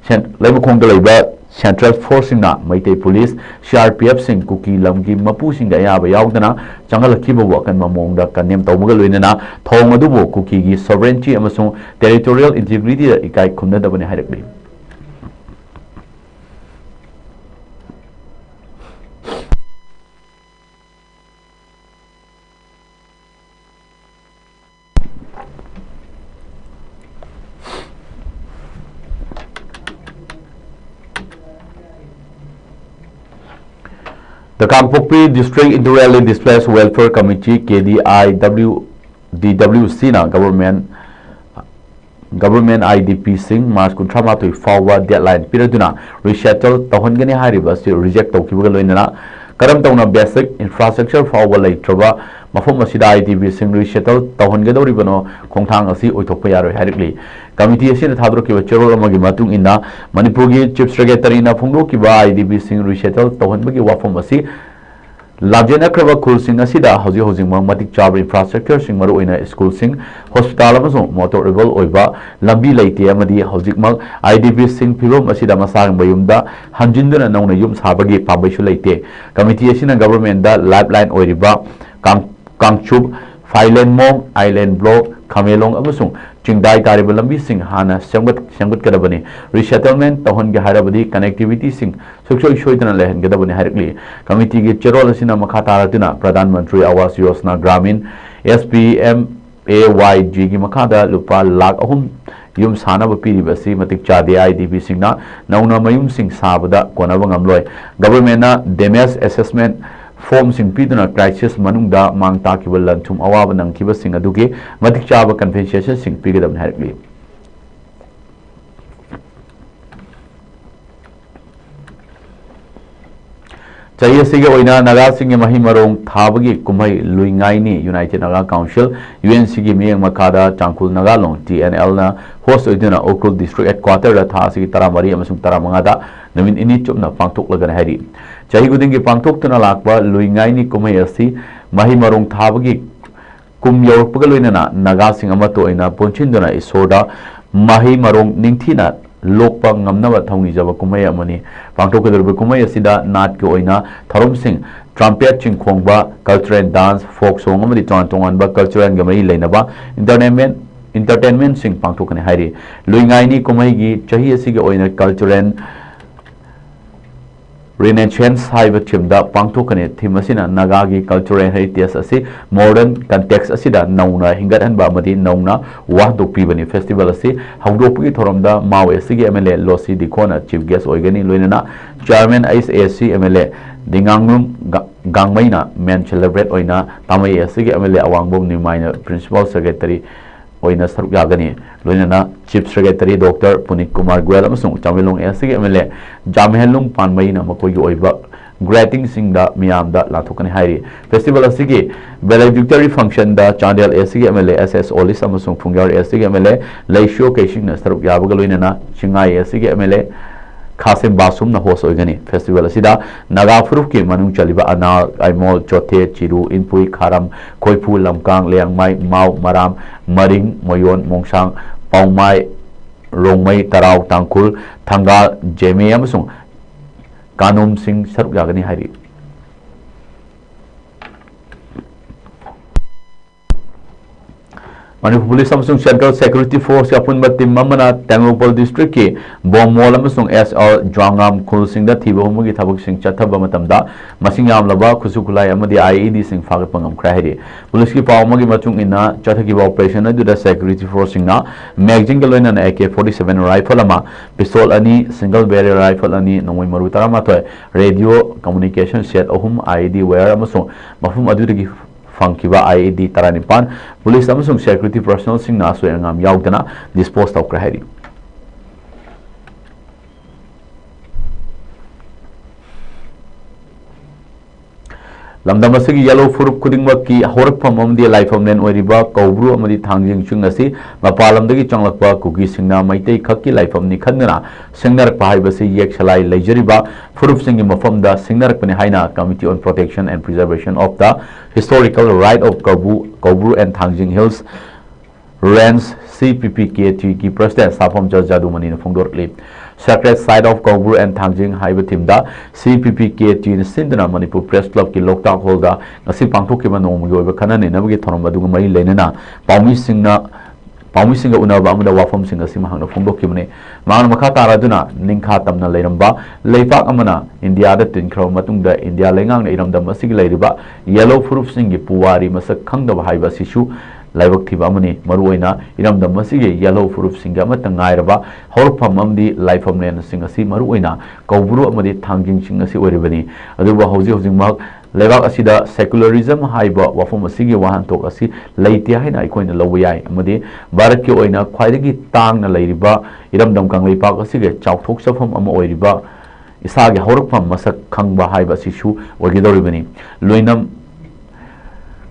ꯁꯦꯟ-, ꯂꯩꯃꯈꯣꯡꯗ ꯂꯩꯕ central forceꯁꯤꯡꯅ Meitei police, C R P Fꯁꯤꯡ, ꯀꯨꯀꯤ ꯂꯝꯒꯤ ꯃꯄꯨꯁꯤꯡꯗ ꯑꯌꯥꯕ ꯌꯥꯎꯗꯅ ꯆꯪꯍꯜꯂꯛꯈꯤꯕꯕꯨ ꯑꯀꯟꯕ ꯃꯑꯣꯡꯗ condemn ꯇꯧꯕꯒ ꯂꯣꯏꯅꯅ ꯊꯧꯑꯣꯡ ꯑꯗꯨꯕꯨ ꯀꯨꯀꯤꯒꯤ sovereignty ꯑꯃꯁꯨꯡ territorial integrityꯗ ꯏꯀꯥꯏ ꯈꯨꯝꯅꯗꯕꯅꯤ ꯍꯥꯏꯔꯛꯂꯤ꯫ The Kangpokpi District Inter-Valley Displaced Welfare Committee, K D I W, D W Cꯅ government, government I D Pꯁꯤꯡ March ꯀꯨꯟꯊ꯭ꯔꯥ ꯃꯥꯊꯣꯏ ꯐꯥꯎꯕ deadline ꯄꯤꯔꯗꯨꯅ resettle ꯇꯧꯍꯟꯒꯅꯤ ꯍꯥꯏꯔꯤꯕ ꯑꯁꯤ reject ꯇꯧꯈꯤꯕꯒ ꯂꯣꯏꯅꯅ ꯀꯔꯝ ꯇꯧꯅ basic infrastructure ꯐꯥꯎꯕ ꯂꯩꯇ꯭ꯔꯕ ꯃꯐꯝ ꯑꯁꯤꯗ I D Pꯁꯤꯡ resettle ꯇꯧꯍꯟꯒꯗꯧꯔꯤꯕꯅꯣ ꯈꯣꯡꯊꯥꯡ ꯑꯁꯤ ꯑꯣꯏꯊꯣꯛꯄ ꯌꯥꯔꯣꯏ ꯍꯥꯏꯔꯛꯂꯤ꯫ Committee ꯑꯁꯤꯅ ꯊꯥꯗꯣꯔꯛꯈꯤꯕ ꯆꯦꯔꯣꯜ ꯑꯃꯒꯤ ꯃꯇꯨꯡ ꯏꯟꯅ ꯃꯅꯤꯄꯨꯔꯒꯤ Chief Secretaryꯅ ꯐꯣꯡꯗꯣꯛꯈꯤꯕ I D Pꯁꯤꯡ resettle ꯇꯧꯍꯟꯕꯒꯤ ꯋꯥꯐꯝ ꯑꯁꯤ ꯂꯥꯟꯖꯦꯟꯅꯈ꯭ꯔꯕ ꯈꯨꯜꯁꯤꯡ ꯑꯁꯤꯗ ꯍꯧꯖꯤꯛ ꯍꯧꯖꯤꯛꯃꯛ ꯃꯇꯤꯛ ꯆꯥꯕ infrastructureꯁꯤꯡ, ꯃꯔꯨꯑꯣꯏꯅ schoolꯁꯤꯡ, hospital ꯑꯃꯁꯨꯡ motorable ꯑꯣꯏꯕ ꯂꯝꯕꯤ ꯂꯩꯇꯦ ꯑꯃꯗꯤ ꯍꯧꯖꯤꯛꯃꯛ I D Pꯁꯤꯡ ꯐꯤꯕꯝ ꯑꯁꯤꯗ ꯃꯁꯥꯒꯤ ꯃꯌꯨꯝꯗ ꯍꯟꯖꯤꯟꯗꯨꯅ ꯅꯧꯅ ꯌꯨꯝ ꯁꯥꯕꯒꯤ ꯄꯥꯝꯕꯩꯁꯨ ꯂꯩꯇꯦ꯫ Committee ꯑꯁꯤꯅ governmentꯗ lifeline ꯑꯣꯏꯔꯤꯕ ꯀꯥꯡ-, ꯀꯥꯡꯆꯨꯞ, ꯐꯥꯏꯂꯦꯟꯃꯣꯡ, ꯑꯥꯏꯂꯦꯟ ꯕ꯭ꯂꯣꯛ, ꯈꯥꯃꯦꯂꯣꯡ ꯑꯃꯁꯨꯡ ꯆꯤꯡꯗꯥꯏ ꯇꯥꯔꯤꯕ ꯂꯝꯕꯤꯁꯤꯡ ꯍꯥꯟꯅ ꯁꯦꯝꯒꯠ-, ꯁꯦꯝꯒꯠꯀꯗꯕꯅꯤ꯫ Resettlement ꯇꯧꯍꯟꯒꯦ ꯍꯥꯏꯔꯕꯗꯤ connectivityꯁꯤꯡ ꯁꯨꯡꯁꯣꯏ ꯁꯣꯏꯗꯅ ꯂꯩꯍꯟꯒꯗꯕꯅꯤ ꯍꯥꯏꯔꯛꯂꯤ꯫ Committeeꯒꯤ ꯆꯦꯔꯣꯜ ꯑꯁꯤꯅ ꯃꯈꯥ ꯇꯥꯔꯗꯨꯅ ꯄ꯭ꯔꯙꯥꯟ ꯃꯟꯇ꯭ꯔꯤ ꯑꯋꯥꯁ Yojana Gramin, S P M A Y Gꯒꯤ ꯃꯈꯥꯗ ꯂꯨꯄꯥ ꯂꯥꯈ ꯑꯍꯨꯝ ꯌꯨꯝ ꯁꯥꯅꯕ ꯄꯤꯔꯤꯕ ꯑꯁꯤ ꯃꯇꯤꯛ ꯆꯥꯗꯦ꯫ I D Pꯁꯤꯡꯅ ꯅꯧꯅ ꯃꯌꯨꯝꯁꯤꯡ ꯁꯥꯕꯗ ꯀꯣꯟꯅꯕ ꯉꯝꯂꯣꯏ꯫ Governmentꯅ damage assessment formꯁꯤꯡ ꯄꯤꯗꯨꯅ crisis ꯃꯅꯨꯡꯗ ꯃꯥꯡ ꯇꯥꯛꯈꯤꯕ ꯂꯟ ꯊꯨꯝ ꯑꯋꯥꯕ ꯅꯪꯈꯤꯕꯁꯤꯡ ꯑꯗꯨꯒꯤ ꯃꯇꯤꯛ ꯆꯥꯕ compensationꯁꯤꯡ ꯄꯤꯒꯗꯕꯅꯤ ꯍꯥꯏꯔꯛꯂꯤ꯫ ꯆꯍꯤ ꯑꯁꯤꯒꯤ ꯑꯣꯏꯅ ꯅꯥꯒꯥꯁꯤꯡꯒꯤ ꯃꯍꯩ ꯃꯔꯣꯡ ꯊꯥꯕꯒꯤ ꯀꯨꯝꯍꯩ ꯂꯨꯏꯉꯥꯏꯅꯤ United Naga Council, U N Cꯒꯤ ꯃꯤꯠꯌꯦꯡ ꯃꯈꯥꯗ ꯇꯥꯡꯈꯨꯜ ꯅꯥꯒꯥ ꯂꯣꯟ, T N Lꯅ host ꯑꯣꯏꯗꯨꯅ ꯎꯈ꯭ꯔꯨꯜ district headquarterꯗ ꯊꯥ ꯑꯁꯤꯒꯤ ꯇꯔꯥꯃꯔꯤ ꯑꯃꯁꯨꯡ ꯇꯔꯥꯃꯉꯥꯗ ꯅꯨꯃꯤꯠ ꯅꯤꯅꯤ ꯆꯨꯞꯅ ꯄꯥꯡꯊꯣꯛꯂꯒꯅꯤ ꯍꯥꯏꯔꯤ꯫ ꯆꯍꯤ ꯈꯨꯗꯤꯡꯒꯤ ꯄꯥꯡꯊꯣꯛꯇꯨꯅ ꯂꯥꯛꯄ ꯂꯨꯏ ꯉꯥꯏꯅꯤ ꯀꯨꯝꯍꯩ ꯑꯁꯤ ꯃꯍꯩ ꯃꯔꯣꯡ ꯊꯥꯕꯒꯤ ꯀꯨꯝ ꯌꯧꯔꯛꯄꯒ ꯂꯣꯏꯅꯅ ꯅꯥꯒꯥꯁꯤꯡ ꯑꯃꯠꯇ ꯑꯣꯏꯅ ꯄꯨꯟꯁꯤꯟꯗꯨꯅ ꯏꯁꯣꯔꯗ ꯃꯍꯩ ꯃꯔꯣꯡ ꯅꯤꯡꯊꯤꯅ ꯂꯣꯛꯄ ꯉꯝꯅꯕ ꯊꯧꯅꯤꯖꯕ ꯀꯨꯝꯍꯩ ꯑꯃꯅꯤ꯫ ꯄꯥꯡꯊꯣꯛꯀꯗꯧꯔꯤꯕ ꯀꯨꯝꯍꯩ ꯑꯁꯤꯗ ꯅꯥꯠꯀꯤ ꯑꯣꯏꯅ ꯊꯧꯔꯝꯁꯤꯡ, ꯇ꯭ꯔꯝꯄꯦꯠꯁꯤꯡ ꯈꯣꯡꯕ, cultural dance, folk song ꯑꯃꯗꯤ ꯇꯣꯉꯥꯟ ꯇꯣꯉꯥꯟꯕ culturalꯒ ꯃꯔꯤ ꯂꯩꯅꯕ entertainment entertainmentꯁꯤꯡ ꯄꯥꯡꯊꯣꯛꯀꯅꯤ ꯍꯥꯏꯔꯤ꯫ ꯂꯨꯏꯉꯥꯏꯅꯤ ꯀꯨꯝꯍꯩꯒꯤ ꯆꯍꯤ ꯑꯁꯤꯒꯤ ꯑꯣꯏꯅ cultural Renaissance ꯍꯥꯏꯕ theme ꯗ ꯄꯥꯡꯊꯣꯛꯀꯅꯤ꯫ Theme ꯑꯁꯤꯅ ꯅꯥꯒꯥꯒꯤ cultural heritage ꯑꯁꯤ modern context ꯑꯁꯤꯗ ꯅꯧꯅ ꯍꯤꯡꯒꯠꯍꯟꯕ ꯑꯃꯗꯤ ꯅꯧꯅ ꯋꯥꯍꯟꯊꯣꯛꯄꯤꯕꯅꯤ꯫ Festival ꯑꯁꯤ ꯍꯧꯗꯣꯛꯄꯒꯤ ꯊꯧꯔꯝꯗ ꯃꯥꯎ ꯑꯦꯁ ꯁꯤꯒꯤ M L A Losii Dikho chief guest ꯑꯣꯏꯒꯅꯤ, ꯂꯣꯏꯅꯅ chairman ꯑꯩꯆ ꯑꯦ ꯁꯤ ꯑꯦꯝ ꯑꯦꯜ ꯑꯦ ꯗꯤꯉꯥꯡꯂꯨꯡ ꯒ-, ꯒꯥꯡꯃꯩꯅ main celebrant ꯑꯣꯏꯅ ꯇꯥꯃꯩ ꯑꯦꯁ ꯁꯤꯒꯤ ꯑꯦꯝ ꯑꯦꯜ ꯑꯦ ꯑꯋꯥꯡꯕꯝ ꯅꯤꯃꯥꯏꯅ principal secretary ꯑꯣꯏꯅ ꯁꯔꯨꯛ ꯌꯥꯒꯅꯤ꯫ ꯂꯣꯏꯅꯅ chief secretary doctor Punit Kumar Goyal ꯑꯃꯁꯨꯡ ꯆꯥꯃꯦꯂꯣꯡ ꯑꯦꯁ ꯁꯤꯒꯤ ꯑꯦꯝ ꯑꯦꯜ ꯑꯦ ꯖꯥꯝꯍꯦꯟꯂꯨꯡ ꯄꯥꯟꯃꯩꯅ ꯃꯈꯣꯏꯒꯤ ꯑꯣꯏꯕ greetingꯁꯤꯡꯗ ꯃꯤꯌꯥꯝꯗ ꯂꯥꯟꯊꯣꯛꯀꯅꯤ ꯍꯥꯏꯔꯤ꯫ Festival ꯑꯁꯤꯒꯤ valedictory functionꯗ ꯆꯥꯟꯗꯦꯜ ꯑꯦꯁ ꯁꯤꯒꯤ ꯑꯦꯝ ꯑꯦꯜ ꯑꯦ ꯑꯦꯁ ꯑꯦꯁ ꯑꯣꯂꯤꯁ ꯑꯃꯁꯨꯡ ꯐꯨꯡꯒ꯭ꯌꯥꯔ ꯑꯦꯁ ꯁꯤꯒꯤ ꯑꯦꯝ ꯑꯦꯜ ꯑꯦ ꯂꯩꯁꯤꯌꯣ ꯀꯩꯁꯤꯡꯅ ꯁꯔꯨꯛ ꯌꯥꯕꯒ ꯂꯣꯏꯅꯅ ꯆꯤꯡꯉꯥꯏ ꯑꯦꯁ ꯁꯤꯒꯤ ꯑꯦꯝ ꯑꯦꯜ ꯑꯦ ꯈꯥꯁꯦꯝ ꯕꯥꯁꯨꯝꯅ host ꯑꯣꯏꯒꯅꯤ꯫ Festival ꯑꯁꯤꯗ ꯅꯥꯒꯥ ꯐꯨꯔꯨꯞꯀꯤ ꯃꯅꯨꯡ ꯆꯜꯂꯤꯕ ꯑꯅꯥꯜ, ꯑꯥꯏꯃꯣꯜ, ꯆꯣꯊꯦ, ꯆꯤꯔꯨ, ꯏꯟꯄꯨꯏ, ꯈꯥꯔꯝ, ꯈꯣꯏꯐꯨ, ꯂꯝꯀꯥꯡ, ꯂꯦꯡꯃꯥꯏ, ꯃꯥꯎ, ꯃꯔꯥꯝ, ꯃꯔꯤꯡ, ꯃꯣꯌꯣꯟ, ꯃꯣꯡꯁꯥꯡ, ꯄꯥꯎꯃꯥꯏ, ꯔꯣꯡꯃꯩ, ꯇꯔꯥꯎ, ꯇꯥꯡꯈꯨꯜ, ꯊꯪꯒꯥꯜ, ꯖꯦꯃꯦ ꯑꯃꯁꯨꯡ ꯀꯥꯅꯣꯝꯁꯤꯡ ꯁꯔꯨꯛ ꯌꯥꯒꯅꯤ ꯍꯥꯏꯔꯤ꯫ ꯃꯅꯤꯄꯨꯔ ꯄꯨꯂꯤꯁ ꯑꯃꯁꯨꯡ Central Security Forceꯀꯤ ꯑꯄꯨꯟꯕ team ꯑꯃꯅ ꯇꯦꯡꯅꯧꯄꯜ districtꯀꯤ ꯕꯣꯝꯃꯣꯜ ꯑꯃꯁꯨꯡ ꯑꯦꯁ ꯑꯥꯔ ꯖ꯭ꯋꯥꯡꯉꯥꯝ ꯈꯨꯜꯁꯤꯡꯗ ꯊꯤꯕ ꯍꯨꯝꯕꯒꯤ ꯊꯕꯛꯁꯤꯡ ꯆꯠꯊꯕ ꯃꯇꯝꯗ ꯃꯁꯤꯡ ꯌꯥꯝꯂꯕ ꯈꯨꯠꯁꯨ ꯈꯨꯠꯂꯥꯏ ꯑꯃꯗꯤ ꯑꯥꯏ ꯏ ꯗꯤꯁꯤꯡ ꯐꯥꯒꯠꯄ ꯉꯝꯈ꯭ꯔꯦ ꯍꯥꯏꯔꯤ꯫ ꯄꯨꯂꯤꯁꯀꯤ ꯄꯥꯎ ꯑꯃꯒꯤ ꯃꯇꯨꯡ ꯏꯟꯅ, ꯆꯠꯊꯈꯤꯕ operation ꯑꯗꯨꯗ security forceꯁꯤꯡꯅ magazineꯒ ꯂꯣꯏꯅꯅ A K forty seven rifle ꯑꯃ, pistol ꯑꯅꯤ, single barrel rifle ꯑꯅꯤ, ꯅꯣꯡꯃꯩ ꯃꯔꯨ ꯇꯔꯥꯃꯥꯊꯣꯏ, radio communication set ꯑꯍꯨꯝ, I E D wire ꯑꯃꯁꯨꯡ ꯃꯐꯝ ꯑꯗꯨꯗꯒꯤ ꯐꯪꯈꯤꯕ I E D ꯇꯔꯥꯅꯤꯄꯥꯟ ꯄꯨꯂꯤꯁ ꯑꯃꯁꯨꯡ security personnelꯁꯤꯡꯅ ꯑꯁꯣꯏ ꯑꯉꯥꯝ ꯌꯥꯎꯗꯅ dispose ꯇꯧꯈ꯭ꯔꯦ ꯍꯥꯏꯔꯤ꯫ ꯂꯝꯗꯝ ꯑꯁꯤꯒꯤ ꯌꯦꯜꯍꯧ ꯐꯨꯔꯨꯞ ꯈꯨꯗꯤꯡꯃꯛꯀꯤ ꯍꯧꯔꯛꯐꯝ ꯑꯃꯗꯤ ꯂꯥꯏꯐꯝꯂꯦꯟ ꯑꯣꯏꯔꯤꯕ ꯀꯧꯕ꯭ꯔꯨ ꯑꯃꯗꯤ ꯊꯥꯡꯖꯤꯡ ꯆꯤꯡ ꯑꯁꯤ ꯃꯄꯥꯟ ꯂꯝꯗꯒꯤ ꯆꯪꯂꯛꯄ ꯀꯨꯀꯤꯁꯤꯡꯅ ꯃꯩꯇꯩ ꯈꯛꯀꯤ ꯂꯥꯏꯐꯝꯅꯤ ꯈꯟꯗꯨꯅ ꯁꯤꯡꯅꯔꯛꯄ ꯍꯥꯏꯕꯁꯤ ꯌꯦꯛ ꯁꯂꯥꯏ ꯂꯩꯖꯔꯤꯕ ꯐꯨꯔꯨꯞꯁꯤꯡꯒꯤ ꯃꯐꯝꯗ ꯁꯤꯡꯅꯔꯛꯄꯅꯤ ꯍꯥꯏꯅ Committee on Protection and Preservation of the Historical Right of Kaubru, Kaubru and Thangjing Hills Range, C P P K T ꯒꯤ President ꯁꯥꯐꯝꯆ ꯖꯥꯗꯨꯃꯅꯤꯅ ꯐꯣꯡꯗꯣꯔꯛꯂꯤ꯫ Sacred Site of Kaubru and Thangjing ꯍꯥꯏꯕ theme ꯗ C P P K T ꯅ ꯁꯤꯟꯗꯨꯅ Manipur Press Club ꯀꯤ ꯂꯣꯛꯇꯥꯛ Hall ꯗ ꯉꯁꯤ ꯄꯥꯡꯊꯣꯛꯈꯤꯕ ꯅꯣꯡꯃꯒꯤ ꯑꯣꯏꯕ ꯈꯟꯅ ꯅꯩꯅꯕꯒꯤ ꯊꯧꯔꯝ ꯑꯗꯨꯒ ꯃꯔꯤ ꯂꯩꯅꯅ ꯄꯥꯎꯃꯤꯁꯤꯡꯅ, ꯄꯥꯎꯃꯤꯁꯤꯡꯒ ꯎꯅꯕ ꯑꯃꯗ ꯋꯥꯐꯝꯁꯤꯡ ꯑꯁꯤ ꯃꯍꯥꯛꯅ ꯐꯣꯡꯗꯣꯛꯈꯤꯕꯅꯤ꯫ ꯃꯍꯥꯛꯅ ꯃꯈꯥ ꯇꯥꯔꯗꯨꯅ ꯅꯤꯡꯈꯥ ꯇꯝꯅ ꯂꯩꯔꯝꯕ ꯂꯩꯄꯥꯛ ꯑꯃꯅ ꯏꯟꯗꯤꯌꯥꯗ ꯇꯤꯟꯈ꯭ꯔꯕ ꯃꯇꯨꯡꯗ ꯏꯟꯗꯤꯌꯥ ꯂꯩꯉꯥꯛꯅ ꯏꯔꯝꯗꯝ ꯑꯁꯤꯒꯤ ꯂꯩꯔꯤꯕ ꯌꯦꯜꯍꯧ ꯐꯨꯔꯨꯞꯁꯤꯡꯒꯤ ꯄꯨꯋꯥꯔꯤ ꯃꯁꯛ ꯈꯪꯗꯕ ꯍꯥꯏꯕ ꯑꯁꯤꯁꯨ ꯂꯥꯏꯕꯛ ꯊꯤꯕ ꯑꯃꯅꯤ꯫ ꯃꯔꯨꯑꯣꯏꯅ ꯏꯔꯝꯗꯝ ꯑꯁꯤꯒꯤ ꯌꯦꯜꯍꯧ ꯐꯨꯔꯨꯞꯁꯤꯡꯒꯤ ꯑꯃꯠꯇ ꯉꯥꯏꯔꯕ ꯍꯧꯔꯛꯐꯝ ꯑꯃꯗꯤ ꯂꯥꯏꯐꯝꯂꯦꯟꯁꯤꯡ ꯑꯁꯤ ꯃꯔꯨꯑꯣꯏꯅ ꯀꯧꯕ꯭ꯔꯨ ꯑꯃꯗꯤ ꯊꯥꯡꯖꯤꯡ ꯆꯤꯡ ꯑꯁꯤ ꯑꯣꯏꯔꯤꯕꯅꯤ꯫ ꯑꯗꯨꯕꯨ ꯍꯧꯖꯤꯛ ꯍꯧꯖꯤꯛꯃꯛ ꯂꯩꯕꯥꯛ ꯑꯁꯤꯗ secularism ꯍꯥꯏꯕ ꯋꯥꯐꯝ ꯑꯁꯤꯒꯤ ꯋꯥꯍꯟꯊꯣꯛ ꯑꯁꯤ ꯂꯩꯇꯦ ꯍꯥꯏꯅ ꯑꯩꯈꯣꯏꯅ ꯂꯧꯕ ꯌꯥꯏ, ꯑꯃꯗꯤ ꯚꯥꯔꯠꯀꯤ ꯑꯣꯏꯅ ꯈ꯭ꯋꯥꯏꯗꯒꯤ ꯇꯥꯡꯅ ꯂꯩꯔꯤꯕ ꯏꯔꯝꯗꯝ ꯀꯪꯂꯩꯄꯥꯛ ꯑꯁꯤꯒꯤ ꯆꯥꯎꯊꯣꯛꯆꯐꯝ ꯑꯃ ꯑꯣꯏꯔꯤꯕ ꯏꯁꯥꯒꯤ ꯍꯧꯔꯛꯐꯝ ꯃꯁꯛ ꯈꯪꯕ ꯍꯥꯏꯕ ꯑꯁꯤꯁꯨ ꯑꯣꯏꯒꯗꯧꯔꯤꯕꯅꯤ꯫ ꯂꯣꯏꯅꯝ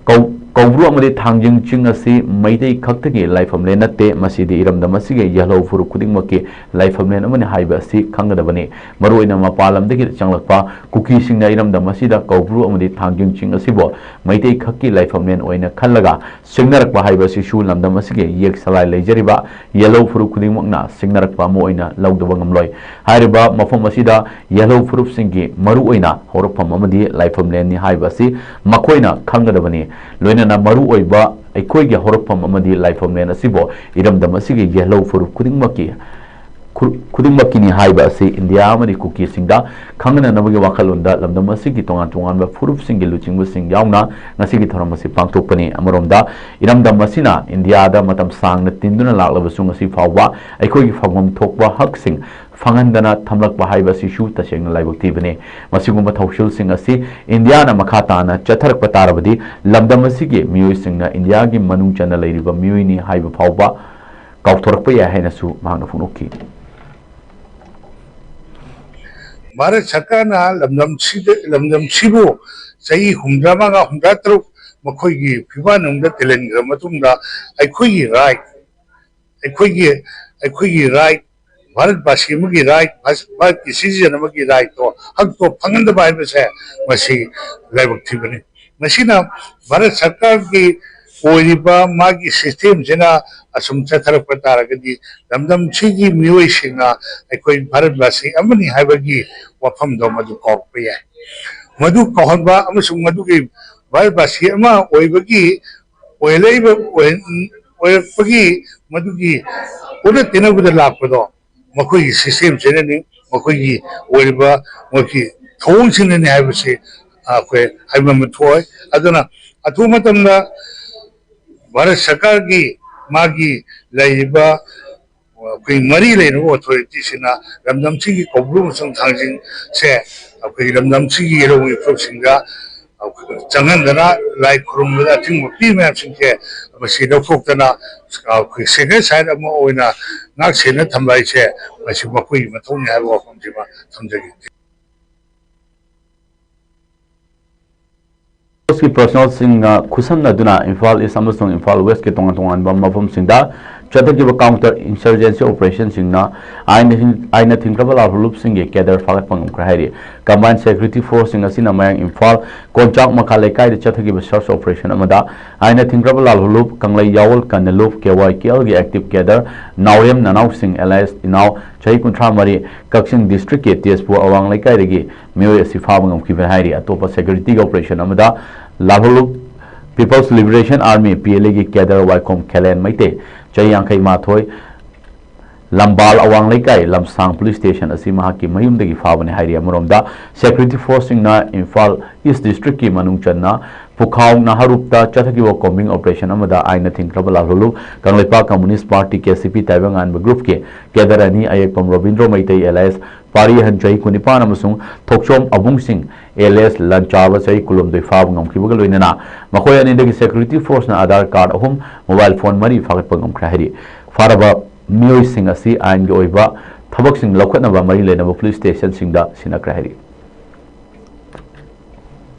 ꯀꯧ-, ꯀꯧꯕ꯭ꯔꯨ ꯑꯃꯗꯤ ꯊꯥꯡꯖꯤꯡ ꯆꯤꯡ ꯑꯁꯤ ꯃꯩꯇꯩ ꯈꯛꯇꯒꯤ ꯂꯥꯏꯐꯝꯂꯦꯟ ꯅꯠꯇꯦ, ꯃꯁꯤꯗꯤ ꯏꯔꯝꯗꯝ ꯑꯁꯤꯒꯤ ꯌꯦꯜꯍꯧ ꯐꯨꯔꯨꯞ ꯈꯨꯗꯤꯡꯃꯛꯀꯤ ꯂꯥꯏꯐꯝꯂꯦꯟ ꯑꯃꯅꯤ ꯍꯥꯏꯕ ꯑꯁꯤ ꯈꯪꯒꯗꯕꯅꯤ꯫ ꯃꯔꯨꯑꯣꯏꯅ ꯃꯄꯥꯟ ꯂꯝꯗꯒꯤ ꯆꯪꯂꯛꯄ ꯀꯨꯀꯤꯁꯤꯡꯅ ꯏꯔꯝꯗꯝ ꯑꯁꯤꯗ ꯀꯧꯕ꯭ꯔꯨ ꯑꯃꯗꯤ ꯊꯥꯡꯖꯤꯡ ꯆꯤꯡ ꯑꯁꯤꯕꯨ ꯃꯩꯇꯩ ꯈꯛꯀꯤ ꯂꯥꯏꯐꯝꯂꯦꯟ ꯑꯣꯏꯅ ꯈꯜꯂꯒ ꯁꯤꯡꯅꯔꯛꯄ ꯍꯥꯏꯕ ꯑꯁꯤꯁꯨ ꯂꯝꯗꯝ ꯑꯁꯤꯒꯤ ꯌꯦꯛ ꯁꯂꯥꯏ ꯂꯩꯖꯔꯤꯕ ꯌꯦꯜꯍꯧ ꯐꯨꯔꯨꯞ ꯈꯨꯗꯤꯡꯃꯛꯅ ꯁꯤꯡꯅꯔꯛꯄ ꯑꯃ ꯑꯣꯏꯅ ꯂꯧꯗꯕ ꯉꯝꯂꯣꯏ꯫ ꯍꯥꯏꯔꯤꯕ ꯃꯐꯝ ꯑꯁꯤꯗ ꯌꯦꯜꯍꯧ ꯐꯨꯔꯨꯞꯁꯤꯡꯒꯤ ꯃꯔꯨꯑꯣꯏꯅ ꯍꯧꯔꯛꯐꯝ ꯑꯃꯗꯤ ꯂꯥꯏꯐꯝꯂꯦꯟꯅꯤ ꯍꯥꯏꯕ ꯑꯁꯤ ꯃꯈꯣꯏꯅ ꯈꯪꯒꯗꯕꯅꯤ꯫ ꯂꯣꯏꯅꯅ ꯃꯔꯨꯑꯣꯏꯕ ꯑꯩꯈꯣꯏꯒꯤ ꯍꯧꯔꯛꯐꯝ ꯑꯃꯗꯤ ꯂꯥꯏꯐꯝꯂꯦꯟ ꯑꯁꯤꯕꯨ ꯏꯔꯝꯗꯝ ꯑꯁꯤꯒꯤ ꯌꯦꯜꯍꯧ ꯐꯨꯔꯨꯞ ꯈꯨꯗꯤꯡꯃꯛꯀꯤ ꯈꯨ-, ꯈꯨꯗꯤꯡꯃꯛꯀꯤꯅꯤ ꯍꯥꯏꯕ ꯑꯁꯤ ꯏꯟꯗꯤꯌꯥ ꯑꯃꯗꯤ ꯀꯨꯀꯤꯁꯤꯡꯗ ꯈꯪꯍꯟꯅꯅꯕꯒꯤ ꯋꯥꯈꯜꯂꯣꯟꯗ ꯂꯝꯗꯝ ꯑꯁꯤꯒꯤ ꯇꯣꯉꯥꯟ ꯇꯣꯉꯥꯟꯕ ꯐꯨꯔꯨꯞꯁꯤꯡꯒꯤ ꯂꯨꯆꯤꯡꯕꯁꯤꯡ ꯌꯥꯎꯅ ꯉꯁꯤꯒꯤ ꯊꯧꯔꯝ ꯑꯁꯤ ꯄꯥꯡꯊꯣꯛꯄꯅꯤ꯫ ꯑꯃꯔꯣꯝꯗ, ꯏꯔꯝꯗꯝ ꯑꯁꯤꯅ ꯏꯟꯗꯤꯌꯥꯗ ꯃꯇꯝ ꯁꯥꯡꯅ ꯇꯤꯟꯗꯨꯅ ꯂꯥꯛꯂꯕꯁꯨ ꯉꯁꯤ ꯐꯥꯎꯕ ꯑꯩꯈꯣꯏꯒꯤ ꯐꯪꯐꯝ ꯊꯣꯛꯄ ꯍꯛꯁꯤꯡ ꯐꯪꯍꯟꯗꯅ ꯊꯝꯂꯛꯄ ꯍꯥꯏꯕ ꯑꯁꯤꯁꯨ ꯇꯁꯦꯡꯅ ꯂꯥꯏꯕꯛ ꯊꯤꯕꯅꯤ꯫ ꯃꯁꯤꯒꯨꯝꯕ ꯊꯧꯁꯤꯜꯁꯤꯡ ꯑꯁꯤ ꯏꯟꯗꯤꯌꯥꯅ ꯃꯈꯥ ꯇꯥꯅ ꯆꯠꯊꯔꯛꯄ ꯇꯥꯔꯕꯗꯤ ꯂꯝꯗꯝ ꯑꯁꯤꯒꯤ ꯃꯤꯑꯣꯏꯁꯤꯡꯅ ꯏꯟꯗꯤꯌꯥꯒꯤ ꯃꯅꯨꯡ ꯆꯟꯅ ꯂꯩꯔꯤꯕ ꯃꯤꯑꯣꯏꯅꯤ ꯍꯥꯏꯕ ꯐꯥꯎꯕ ꯀꯥꯎꯊꯣꯔꯛꯄ ꯌꯥꯏ ꯍꯥꯏꯅꯁꯨ ꯃꯍꯥꯛꯅ ꯐꯣꯡꯗꯣꯛꯈꯤ꯫ ꯚꯥꯔꯠ ꯁꯔꯀꯥꯔꯅ ꯂꯝꯗꯝꯁꯤꯗ, ꯂꯝꯗꯝꯁꯤꯕꯨ ꯆꯍꯤ ꯍꯨꯝꯐꯨꯇꯔꯥ ꯃꯉꯥ, ꯍꯨꯝꯐꯨꯇꯔꯥ ꯇꯔꯨꯛ ꯃꯈꯣꯏꯒꯤ ꯐꯤꯕꯥꯛꯅꯨꯡꯗ ꯇꯤꯜꯍꯟꯈ꯭ꯔ ꯃꯇꯨꯡꯗ, ꯑꯩꯈꯣꯏꯒꯤ ꯔꯥꯏꯠ, ꯑꯩꯈꯣꯏꯒꯤ, ꯑꯩꯈꯣꯏꯒꯤ ꯔꯥꯏꯠ, ꯚꯥꯔꯠ ꯚꯥꯁꯤ ꯑꯃꯒꯤ ꯔꯥꯏꯠ, ꯚꯥꯔꯠꯀꯤ ꯁꯤꯇꯤꯖꯦꯟ ꯑꯃꯒꯤ ꯔꯥꯏꯠꯇꯣ, ꯍꯛꯇꯣ ꯐꯪꯍꯟꯗꯕ ꯍꯥꯏꯕꯁꯦ ꯃꯁꯤ ꯂꯥꯏꯕꯛ ꯊꯤꯕꯅꯤ꯫ ꯃꯁꯤꯅ ꯚꯥꯔꯠ ꯁꯔꯀꯥꯔꯒꯤ ꯑꯣꯏꯔꯤꯕ ꯃꯥꯒꯤ ꯁꯤꯁꯇꯦꯝꯁꯤꯅ ꯑꯁꯨꯝ ꯆꯠꯊꯔꯛꯄ ꯇꯥꯔꯒꯗꯤ, ꯂꯝꯗꯝꯁꯤꯒꯤ ꯃꯤꯑꯣꯏꯁꯤꯡꯅ ꯑꯩꯈꯣꯏ ꯚꯥꯔꯠ ꯚꯥꯁꯤ ꯑꯃꯅꯤ ꯍꯥꯏꯕꯒꯤ ꯋꯥꯐꯝꯗꯣ ꯃꯗꯨ ꯀꯥꯎꯔꯛꯄ ꯌꯥꯏ꯫ ꯃꯗꯨ ꯀꯥꯎꯍꯟꯕ ꯑꯃꯁꯨꯡ ꯃꯗꯨꯒꯤ ꯚꯥꯔꯠ ꯚꯥꯁꯤ ꯑꯃ ꯑꯣꯏꯕꯒꯤ, ꯑꯣꯏꯔꯛꯏꯕ, ꯑꯣꯏ-, ꯑꯣꯏꯔꯛꯄꯒꯤ ꯃꯗꯨꯒꯤ ꯑꯣꯟꯅ ꯇꯩꯅꯕꯗ ꯂꯥꯛꯄꯗꯣ ꯃꯈꯣꯏꯒꯤ ꯁꯤꯁꯇꯦꯝꯁꯤꯅꯅꯤ, ꯃꯈꯣꯏꯒꯤ ꯑꯣꯏꯔꯤꯕ ꯃꯈꯣꯏꯒꯤ ꯊꯧꯑꯣꯡꯁꯤꯡꯅꯅꯤ ꯍꯥꯏꯕꯁꯤ ꯑꯩꯈꯣꯏ ꯍꯥꯏꯃꯟꯕ ꯊꯣꯛꯑꯣꯏ꯫ ꯑꯗꯨꯅ ꯑꯊꯨꯕ ꯃꯇꯝꯗ ꯚꯥꯔꯠ ꯁꯔꯀꯥꯔꯒꯤ ꯃꯥꯒꯤ ꯂꯩꯔꯤꯕ ꯑꯩꯈꯣꯏ ꯃꯔꯤ ꯂꯩꯅꯕ ꯑꯣꯊꯣꯔꯤꯇꯤꯁꯤꯅ ꯂꯝꯗꯝꯁꯤꯒꯤ ꯀꯧꯕ꯭ꯔꯨ ꯑꯃꯁꯨꯡ ꯊꯥꯡꯖꯤꯡꯁꯦ ꯑꯩꯈꯣꯏꯒꯤ ꯂꯝꯗꯝꯁꯤꯒꯤ ꯏꯔꯧ ꯏꯐꯨꯔꯨꯞꯁꯤꯡꯗ ꯆꯪꯍꯟꯗꯅ, ꯂꯥꯏ ꯈꯨꯔꯨꯝꯕꯗ ꯑꯊꯤꯡꯕ ꯄꯤ ꯃꯌꯥꯝꯁꯤꯡꯁꯦ ꯃꯁꯤ ꯂꯧꯊꯣꯛꯇꯅ, ꯑꯩꯈꯣꯏ ꯁꯦꯀ꯭ꯔꯦꯠ ꯁꯥꯏꯠ ꯑꯃ ꯑꯣꯏꯅ ꯉꯥꯛ ꯁꯦꯟꯅ ꯊꯝꯕ ꯍꯥꯏꯁꯦ ꯃꯁꯤ ꯃꯈꯣꯏꯒꯤ ꯃꯊꯧꯅꯤ ꯍꯥꯏꯕ ꯋꯥꯐꯝꯁꯤꯃ ꯊꯝꯖꯒꯦ꯫ ꯐꯣꯔꯁꯀꯤ ꯄꯔꯁꯣꯅꯦꯜꯁꯤꯡꯅ ꯈꯨꯠꯁꯝꯅꯗꯨꯅ ꯏꯝꯐꯥꯜ ꯏꯁ ꯑꯃꯁꯨꯡ ꯏꯝꯐꯥꯜ ꯋꯦꯁꯀꯤ ꯇꯣꯉꯥꯟ ꯇꯣꯉꯥꯟꯕ ꯃꯐꯝꯁꯤꯡꯗ ꯆꯠꯊꯈꯤꯕ ꯀꯥꯎꯟꯇꯔ ꯏꯟꯁꯔꯖꯦꯟꯁꯤ ꯑꯣꯄꯔꯦꯁꯟꯁꯤꯡꯅ ꯑꯥꯏꯟꯅ ꯊꯤꯡ-, ꯑꯥꯏꯟꯅ ꯊꯤꯡꯈ꯭ꯔꯕ ꯂꯥꯜꯍꯧꯂꯨꯞꯁꯤꯡꯒꯤ ꯀꯦꯗꯔ ꯐꯥꯒꯠꯄ ꯉꯝꯈ꯭ꯔꯦ ꯍꯥꯏꯔꯤ꯫ ꯀꯝꯕꯥꯏꯟ ꯁꯦꯀ꯭ꯌꯨꯔꯤꯇꯤ ꯐꯣꯔꯁꯁꯤꯡ ꯑꯁꯤꯅ ꯃꯌꯥꯡ ꯏꯝꯐꯥꯜ ꯀꯣꯟꯆꯥꯛ ꯃꯈꯥ ꯂꯩꯀꯥꯏꯗ ꯆꯠꯊꯈꯤꯕ ꯁꯔꯆ ꯑꯣꯄꯔꯦꯁꯟ ꯑꯃꯗ ꯑꯥꯏꯟꯅ ꯊꯤꯡꯈ꯭ꯔꯕ ꯂꯥꯜꯍꯧꯂꯨꯞ ꯀꯪꯂꯩ ꯌꯥꯋꯜ ꯀꯟꯅꯂꯨꯞ ꯀꯦ ꯋꯥꯏ ꯀꯦ ꯑꯦꯜꯒꯤ ꯑꯦꯛꯇꯤꯚ ꯀꯦꯗꯔ ꯅꯥꯎꯔꯦꯝ ꯅꯅꯥꯎꯁꯤꯡ ꯑꯦꯂꯥꯏꯁ ꯏꯅꯥꯎ ꯆꯍꯤ ꯀꯨꯟꯊ꯭ꯔꯥ ꯃꯔꯤ ꯀꯛꯆꯤꯡ ꯗꯤꯁꯇ꯭ꯔꯤꯛꯀꯤ ꯇꯦꯖꯄꯨꯔ ꯑꯋꯥꯡ ꯂꯩꯀꯥꯏꯗꯒꯤ ꯃꯤꯑꯣꯏ ꯑꯁꯤ ꯐꯥꯕ ꯉꯝꯈꯤꯕꯅꯤ ꯍꯥꯏꯔꯤ꯫ ꯑꯇꯣꯞꯄ ꯁꯦꯀ꯭ꯌꯨꯔꯤꯇꯤꯒꯤ ꯑꯣꯄꯔꯦꯁꯟ ꯑꯃꯗ ꯂꯥꯜꯍꯧꯂꯨꯞ people's liberation army, P L ꯑꯦꯒꯤ ꯀꯦꯗꯔ ꯋꯥꯏꯈꯣꯝ ꯈꯦꯂꯦꯟ ꯃꯩꯇꯩ, ꯆꯍꯤ ꯌꯥꯡꯈꯩ ꯃꯥꯊꯣꯏ, ꯂꯝꯕꯥꯜ ꯑꯋꯥꯡ ꯂꯩꯀꯥꯏ, ꯂꯝꯁꯥꯡ ꯄꯨꯂꯤꯁ ꯁ꯭ꯇꯦꯁꯟ ꯑꯁꯤ ꯃꯍꯥꯛꯀꯤ ꯃꯌꯨꯝꯗꯒꯤ ꯐꯥꯕꯅꯤ ꯍꯥꯏꯔꯤ꯫ ꯑꯃꯔꯣꯝꯗ, ꯁꯦꯀ꯭ꯌꯨꯔꯤꯇꯤ ꯐꯣꯔꯁꯁꯤꯡꯅ ꯏꯝꯐꯥꯜ ꯏꯁ ꯗꯤꯁꯇ꯭ꯔꯤꯛꯀꯤ ꯃꯅꯨꯡ ꯆꯟꯅ ꯄꯨꯈꯥꯎ ꯅꯍꯥꯔꯨꯞꯇ ꯆꯠꯊꯈꯤꯕ ꯀꯣꯝꯕꯤꯡ ꯑꯣꯄꯔꯦꯁꯟ ꯑꯃꯗ ꯑꯥꯏꯟꯅ ꯊꯤꯡꯈ꯭ꯔꯕ ꯂꯥꯜꯍꯧꯂꯨꯞ Kangleipak communist party, K C ꯄꯤ, ꯇꯥꯏꯕꯪꯉꯥꯟꯕ ꯒ꯭ꯔꯨꯞꯀꯤ ꯀꯦꯗꯔ ꯑꯅꯤ, ꯑꯌꯦꯛꯄꯝ ꯔꯣꯕꯤꯟꯗ꯭ꯔꯣ ꯃꯩꯇꯩ ꯑꯦꯂꯥꯏꯁ ꯄꯥꯔꯤ ꯑꯍꯟ ꯆꯍꯤ ꯀꯨꯟꯅꯤꯄꯥꯟ ꯑꯃꯁꯨꯡ ꯊꯣꯛꯆꯣꯝ ꯑꯕꯨꯡꯁꯤꯡ ꯑꯦꯂꯤꯌꯥꯁ ꯂꯟꯆꯥꯕ ꯆꯍꯤ ꯀꯨꯟꯍꯨꯝꯗꯣꯏ ꯐꯥꯕ ꯉꯝꯈꯤꯕꯒ ꯂꯣꯏꯅꯅ ꯃꯈꯣꯏ ꯑꯅꯤꯗꯒꯤ ꯁꯦꯀ꯭ꯌꯨꯔꯤꯇꯤ ꯐꯣꯔꯁꯅ ꯑꯥꯙꯥꯔ ꯀꯥꯔꯗ ꯑꯍꯨꯝ, ꯃꯣꯕꯥꯏꯜ ꯐꯣꯟ ꯃꯔꯤ ꯐꯥꯒꯠꯄ ꯉꯝꯈ꯭ꯔꯦ ꯍꯥꯏꯔꯤ꯫ ꯐꯥꯔꯕ ꯃꯤꯑꯣꯏꯁꯤꯡ ꯑꯁꯤ ꯑꯥꯏꯟꯒꯤ ꯑꯣꯏꯕ ꯊꯕꯛꯁꯤꯡ ꯂꯧꯈꯠꯅꯕ ꯃꯔꯤ ꯂꯩꯅꯕ ꯄꯨꯂꯤꯁ ꯁ꯭ꯇꯦꯁꯟꯁꯤꯡꯗ ꯁꯤꯟꯅꯈ꯭ꯔꯦ ꯍꯥꯏꯔꯤ꯫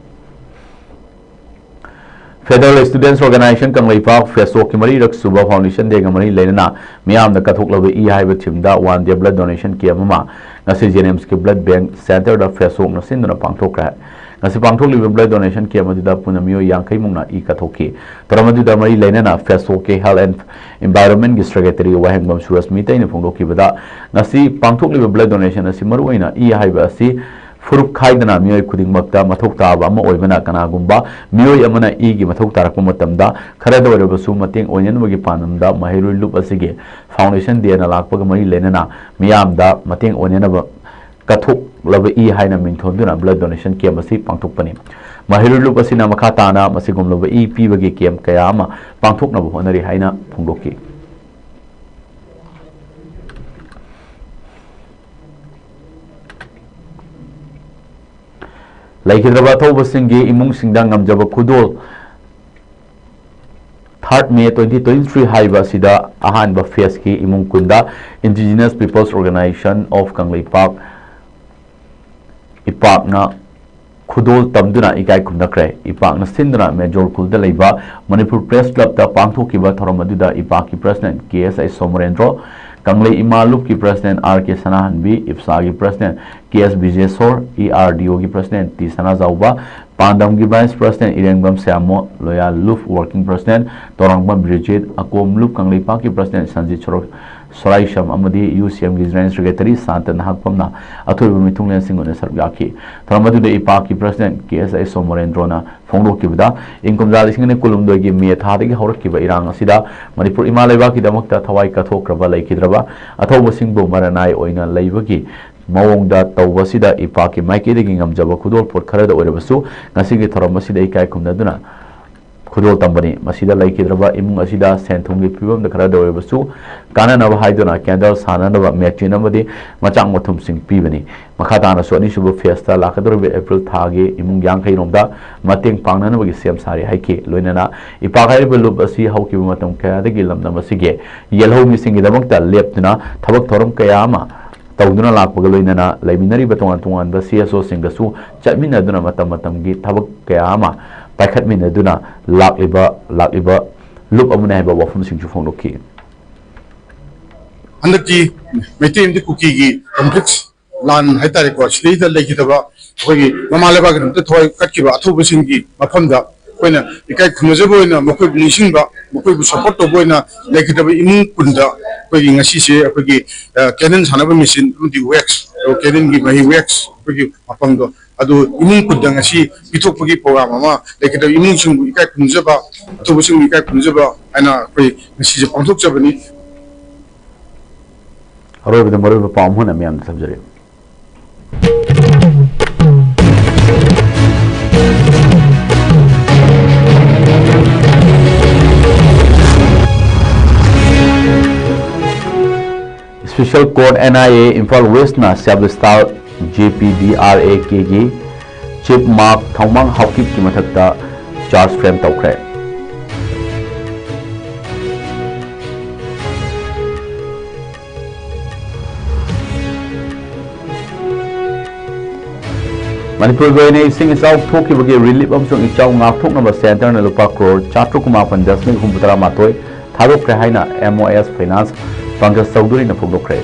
Federal Students Organization ꯀꯪꯂꯩꯄꯥꯛ ꯐꯦꯁꯣꯛꯀꯤ ꯃꯔꯤꯔꯛ ꯁꯨꯕ Foundation Dayꯒ ꯃꯔꯤ ꯂꯩꯅꯅ ꯃꯤꯌꯥꯝꯗ ꯀꯠꯊꯣꯛꯂꯕ ꯏ ꯍꯥꯏꯕ themeꯗ One Day Blood Donation Camp ꯑꯃ ꯉꯁꯤ ꯖꯦꯅꯤꯝꯁꯀꯤ Blood Bank Centreꯗ ꯐꯦꯁꯣꯛꯅ ꯁꯤꯟꯗꯨꯅ ꯄꯥꯡꯊꯣꯛꯈ꯭ꯔꯦ꯫ ꯉꯁꯤ ꯄꯥꯡꯊꯣꯛꯂꯤꯕ Blood Donation Camp ꯑꯗꯨꯗ ꯄꯨꯟꯅ ꯃꯤꯑꯣꯏ ꯌꯥꯡꯈꯩ ꯃꯨꯛꯅ ꯏ ꯀꯠꯊꯣꯛꯈꯤ꯫ ꯊꯧꯔꯝ ꯑꯗꯨꯗ ꯃꯔꯤ ꯂꯩꯅꯅ ꯐꯦꯁꯣꯛꯀꯤ Health and Environmentꯀꯤ Secretary ꯋꯥꯍꯦꯡꯕꯝ ꯁꯨꯔꯁꯃꯤꯇꯩꯅ ꯐꯣꯡꯗꯣꯛꯈꯤꯕꯗ, ꯉꯁꯤ ꯄꯥꯡꯊꯣꯛꯂꯤꯕ Blood Donation ꯑꯁꯤ ꯃꯔꯨꯑꯣꯏꯅ ꯏ ꯍꯥꯏꯕ ꯑꯁꯤ ꯐꯨꯔꯨꯞ ꯈꯥꯏꯗꯅ ꯃꯤꯑꯣꯏ ꯈꯨꯗꯤꯡꯃꯛꯇ ꯃꯊꯧ ꯇꯥꯕ ꯑꯃ ꯑꯣꯏꯕꯅ, ꯀꯅꯥꯒꯨꯝꯕ ꯃꯤꯑꯣꯏ ꯑꯃꯅ ꯏꯒꯤ ꯃꯊꯧ ꯇꯥꯔꯛꯄ ꯃꯇꯝꯗ ꯈꯔꯗ ꯑꯣꯏꯔꯕꯁꯨ ꯃꯇꯦꯡ ꯑꯣꯏꯅꯅꯕꯒꯤ ꯄꯥꯟꯗꯝꯗ ꯃꯍꯩꯔꯣꯏ ꯂꯨꯞ ꯑꯁꯤꯒꯤ Foundation Dayꯅ ꯂꯥꯛꯄꯒ ꯃꯔꯤ ꯂꯩꯅꯅ ꯃꯤꯌꯥꯝꯗ ꯃꯇꯦꯡ ꯑꯣꯏꯅꯅꯕ ꯀꯠꯊꯣꯛꯂꯕ ꯏ ꯍꯥꯏꯅ ꯃꯤꯡꯊꯣꯟꯗꯨꯅ Blood Donation Camp ꯑꯁꯤ ꯄꯥꯡꯊꯣꯛꯄꯅꯤ꯫ ꯃꯍꯩꯔꯣꯏ ꯂꯨꯞ ꯑꯁꯤꯅ ꯃꯈꯥ ꯇꯥꯅ ꯃꯁꯤꯒꯨꯝꯂꯕ ꯏ ꯄꯤꯕꯒꯤ camp ꯀꯌꯥ ꯑꯃ ꯄꯥꯡꯊꯣꯛꯅꯕ ꯍꯣꯠꯅꯔꯤ ꯍꯥꯏꯅ ꯐꯣꯡꯗꯣꯛꯈꯤ꯫ ꯂꯩꯈꯤꯗ꯭ꯔꯕ ꯑꯊꯧꯕꯁꯤꯡꯒꯤ ꯏꯃꯨꯡꯁꯤꯡꯗ ꯉꯝꯖꯕ ꯈꯨꯗꯣꯜ, third May twenty twenty-three ꯍꯥꯏꯕ ꯑꯁꯤꯗ ꯑꯍꯥꯟꯕ phaseꯀꯤ ꯏꯃꯨꯡ ꯀꯨꯟꯗ Indigenous Peoples Organization of Kangleipak, ꯏꯄꯥꯛꯅ ꯈꯨꯗꯣꯜ ꯇꯝꯗꯨꯅ ꯏꯀꯥꯏ ꯈꯨꯝꯅꯈ꯭ꯔꯦ꯫ ꯏꯄꯥꯛꯅ ꯁꯤꯟꯗꯨꯅ ꯃꯦꯖꯣꯔ ꯈꯨꯜꯗ ꯂꯩꯕ ꯃꯅꯤꯄꯨꯔ Press Clubꯇ ꯄꯥꯡꯊꯣꯛꯈꯤꯕ ꯊꯧꯔꯝ ꯑꯗꯨꯗ ꯏꯄꯥꯛꯀꯤ President ꯀꯦ ꯑꯦꯁ ꯑꯩꯆ ꯁꯣꯃꯣꯔꯦꯟꯗ꯭ꯔꯣ, ꯀꯪꯂꯩ ꯏꯃꯥ ꯂꯨꯞꯀꯤ President ꯑꯥꯔ ꯀꯦ ꯁꯅꯥꯍꯟꯕꯤ, ꯏꯞꯁꯥꯒꯤ President ꯀꯦ ꯑꯦꯁ ꯕꯤꯖꯦꯁꯣꯔ, ꯏ ꯑꯥꯔ ꯗꯤ ꯑꯣꯒꯤ President ꯇꯤ ꯁꯅꯥꯖꯥꯎꯕ, ꯄꯥꯟꯗꯝꯒꯤ Vice President ꯏꯔꯦꯡꯕꯝ ꯁ꯭ꯌꯥꯃꯣ, ꯂꯣꯌꯥ ꯂꯨꯞ Working President ꯇꯣꯔꯥꯡꯕꯝ ꯕꯤꯔꯖꯤꯠ, ꯑꯀꯣꯝ ꯂꯨꯞ ꯀꯪꯂꯩꯄꯥꯛꯀꯤ President ꯁꯟꯖꯤꯠ ꯁꯣꯔꯣ-, ꯁꯣꯔꯥꯏꯁꯝ ꯑꯃꯗꯤ ꯌꯨ ꯁꯤ ꯑꯦꯝꯒꯤ General Secretary ꯁꯥꯟꯇ ꯅꯍꯥꯛꯄꯝꯅ ꯑꯊꯣꯏꯕ ꯃꯤꯊꯨꯡꯂꯦꯟꯁꯤꯡ ꯑꯣꯏꯅ ꯁꯔꯨꯛ ꯌꯥꯈꯤ꯫ ꯊꯧꯔꯝ ꯑꯗꯨꯗ ꯏꯄꯥꯛꯀꯤ President ꯀꯦ ꯑꯦꯁ ꯑꯩꯆ ꯁꯣꯃꯣꯔꯦꯟꯗ꯭ꯔꯣꯅ ꯐꯣꯡꯗꯣꯛꯈꯤꯕꯗ, ꯏꯪ ꯀꯨꯝꯖꯥ ꯂꯤꯁꯤꯡ ꯑꯅꯤ ꯀꯨꯟꯍꯨꯝꯗꯣꯏꯒꯤ ꯃꯦ ꯊꯥꯗꯒꯤ ꯍꯧꯔꯛꯈꯤꯕ ꯏꯔꯥꯡ ꯑꯁꯤꯗ ꯃꯅꯤꯄꯨꯔ ꯏꯃꯥ ꯂꯩꯕꯥꯛꯀꯤꯗꯃꯛꯇ ꯊꯋꯥꯏ ꯀꯠꯊꯣꯛꯈ꯭ꯔꯕ ꯂꯩꯈꯤꯗ꯭ꯔꯕ ꯑꯊꯧꯕꯁꯤꯡꯕꯨ ꯃꯔꯅꯥꯏ ꯑꯣꯏꯅ ꯂꯩꯕꯒꯤ ꯃꯑꯣꯡꯗ ꯇꯧꯕ ꯑꯁꯤꯗ ꯏꯄꯥꯛꯀꯤ ꯃꯥꯏꯀꯩꯗꯒꯤ ꯉꯝꯖꯕ ꯈꯨꯗꯣꯜꯄꯣꯠ ꯈꯔꯗ ꯑꯣꯏꯔꯕꯁꯨ ꯉꯁꯤꯒꯤ ꯊꯧꯔꯝ ꯑꯁꯤꯗ ꯏꯀꯥꯏ ꯈꯨꯝꯅꯗꯨꯅ ꯈꯨꯗꯣꯜ ꯇꯝꯕꯅꯤ꯫ ꯃꯁꯤꯗ ꯂꯩꯈꯤꯗ꯭ꯔꯕ ꯏꯃꯨꯡ ꯑꯁꯤꯗ ꯁꯦꯟ ꯊꯨꯝꯒꯤ ꯐꯤꯕꯝꯗ ꯈꯔꯗ ꯑꯣꯏꯔꯕꯁꯨ ꯀꯥꯟꯅꯅꯕ ꯍꯥꯏꯗꯨꯅ candle ꯁꯥꯟꯅꯅꯕ ꯃꯦꯆꯤꯟ ꯑꯃꯗꯤ ꯃꯆꯥꯛ ꯃꯊꯨꯝꯁꯤꯡ ꯄꯤꯕꯅꯤ꯫ ꯃꯈꯥ ꯇꯥꯅꯁꯨ ꯑꯅꯤꯁꯨꯕ phaseꯇ ꯂꯥꯛꯀꯗꯧꯔꯤꯕ ꯑꯦꯄ꯭ꯔꯤꯜ ꯊꯥꯒꯤ ꯏꯃꯨꯡ ꯌꯥꯡꯈꯩ ꯔꯣꯝꯗ ꯃꯇꯦꯡ ꯄꯥꯡꯅꯅꯕꯒꯤ ꯁꯦꯝ ꯁꯥꯔꯤ ꯍꯥꯏꯈꯤ꯫ ꯂꯣꯏꯅꯅ ꯏꯄꯥꯛ ꯍꯥꯏꯔꯤꯕ ꯂꯨꯞ ꯑꯁꯤ ꯍꯧꯈꯤꯕ ꯃꯇꯝ ꯀꯌꯥꯗꯒꯤ ꯂꯝꯗꯝ ꯑꯁꯤꯒꯤ ꯌꯦꯜꯍꯧꯃꯤꯁꯤꯡꯒꯤꯗꯃꯛꯇ ꯂꯦꯞꯇꯨꯅ ꯊꯕꯛ ꯊꯧꯔꯝ ꯀꯌꯥ ꯑꯃ ꯇꯧꯗꯨꯅ ꯂꯥꯛꯄꯒ ꯂꯣꯏꯅꯅ ꯂꯩꯃꯤꯟꯅꯔꯤꯕ ꯇꯣꯉꯥꯟ ꯇꯣꯉꯥꯟꯕ C S Oꯁꯤꯡꯒꯁꯨ ꯆꯠꯃꯤꯟꯅꯗꯨꯅ ꯃꯇꯝ ꯃꯇꯝꯒꯤ ꯊꯕꯛ ꯀꯌꯥ ꯑꯃ ꯄꯥꯏꯈꯠꯃꯤꯟꯅꯗꯨꯅ ꯂꯥꯛꯂꯤꯕ, ꯂꯥꯛꯂꯤꯕ ꯂꯨꯞ ꯑꯃꯅꯤ ꯍꯥꯏꯕ ꯋꯥꯐꯝꯁꯤꯡꯁꯨ ꯐꯣꯡꯗꯣꯛꯈꯤ꯫ ꯍꯟꯗꯛꯀꯤ ꯃꯩꯇꯩ ꯑꯃꯗꯤ ꯀꯨꯀꯤꯒꯤ ꯀꯟꯐ꯭ꯂꯤꯛꯁ, ꯂꯥꯟ ꯍꯥꯏꯇꯥꯔꯦꯀꯣ, ꯁꯤꯗꯩꯗ ꯂꯩꯈꯤꯗꯕ ꯑꯩꯈꯣꯏꯒꯤ ꯃꯃꯥ ꯂꯩꯕꯥꯛꯀꯤꯗꯃꯛꯇ ꯊꯋꯥꯏ ꯀꯠꯈꯤꯕ ꯑꯊꯧꯕꯁꯤꯡꯒꯤ ꯃꯐꯝꯗ ꯑꯩꯈꯣꯏꯅ ꯏꯀꯥꯏ ꯈꯨꯝꯅꯖꯕ ꯑꯣꯏꯅ ꯃꯈꯣꯏꯕꯨ ꯅꯤꯡꯁꯤꯡꯕ, ꯃꯈꯣꯏꯕꯨ ꯁꯄꯣꯔꯠ ꯇꯧꯕ ꯑꯣꯏꯅ ꯂꯩꯈꯤꯗꯕ ꯏꯃꯨꯡ ꯀꯨꯟꯗ ꯑꯩꯈꯣꯏꯒꯤ ꯉꯁꯤꯁꯦ ꯑꯩꯈꯣꯏꯒꯤ, ꯑ, ꯀꯦꯅꯟ ꯁꯥꯟꯅꯕ ꯃꯦꯆꯤꯟ ꯑꯃꯗꯤ ꯋꯦꯛꯁ, ꯑꯗꯨꯒ ꯀꯦꯅꯟꯒꯤ ꯃꯍꯤ ꯋꯦꯛꯁ ꯑꯩꯈꯣꯏꯒꯤ ꯃꯐꯝꯗꯣ, ꯑꯗꯨ ꯏꯃꯨꯡ ꯀꯨꯟꯗ ꯉꯁꯤ ꯄꯤꯊꯣꯛꯄꯒꯤ ꯄ꯭ꯔꯣꯒ꯭ꯔꯥꯝ ꯑꯃ ꯂꯩꯈꯤꯗꯕ ꯏꯃꯨꯡꯁꯤꯡꯕꯨ ꯏꯀꯥꯏ ꯈꯨꯝꯅꯖꯕ, ꯑꯊꯧꯕꯁꯤꯡꯕꯨ ꯏꯀꯥꯏ ꯈꯨꯝꯅꯖꯕ ꯍꯥꯏꯅ ꯑꯩꯈꯣꯏ ꯉꯁꯤꯁꯦ ꯄꯥꯡꯊꯣꯛꯆꯕꯅꯤ꯫ ꯑꯔꯣꯏꯕꯗ ꯃꯔꯨꯑꯣꯏꯕ ꯄꯥꯎ ꯑꯃ ꯍꯟꯅ ꯃꯌꯥꯝꯗ ꯊꯝꯖꯔꯤ꯫ Special Court, N I A, Imphal ꯋꯦꯁꯅ ꯁꯦꯕꯤꯁꯇꯥꯜ J P D R A K ꯒꯤ ꯆꯤꯞ ꯃꯥꯔꯛ ꯊꯧꯃꯥꯡ ꯍꯥꯎꯀꯤꯞꯀꯤ ꯃꯊꯛꯇ ꯆꯥꯔꯖ ꯐ꯭ꯔꯦꯝ ꯇꯧꯈ꯭ꯔꯦ꯫ ꯃꯅꯤꯄꯨꯔꯒꯤ ꯑꯣꯏꯅ ꯏꯁꯤꯡ ꯏꯆꯥꯎ ꯊꯣꯛꯈꯤꯕꯒꯤ ꯔꯤꯂꯤꯐ ꯑꯃꯁꯨꯡ ꯏꯆꯥꯎ ꯉꯥꯛꯊꯣꯛꯅꯕ ꯁꯦꯟꯇꯔꯅ ꯂꯨꯄꯥ ꯀ꯭ꯔꯣꯔ ꯆꯥꯇ꯭ꯔꯨꯛ ꯃꯥꯄꯟ ꯗꯁꯃꯤꯛ ꯍꯨꯝꯐꯨꯇꯔꯥ ꯃꯥꯊꯣꯏ ꯊꯥꯗꯣꯛꯈ꯭ꯔꯦ ꯍꯥꯏꯅ M O S Finance Pankaj ꯆꯧꯙꯨꯔꯤꯅ ꯐꯣꯡꯗꯣꯛꯈ꯭ꯔꯦ꯫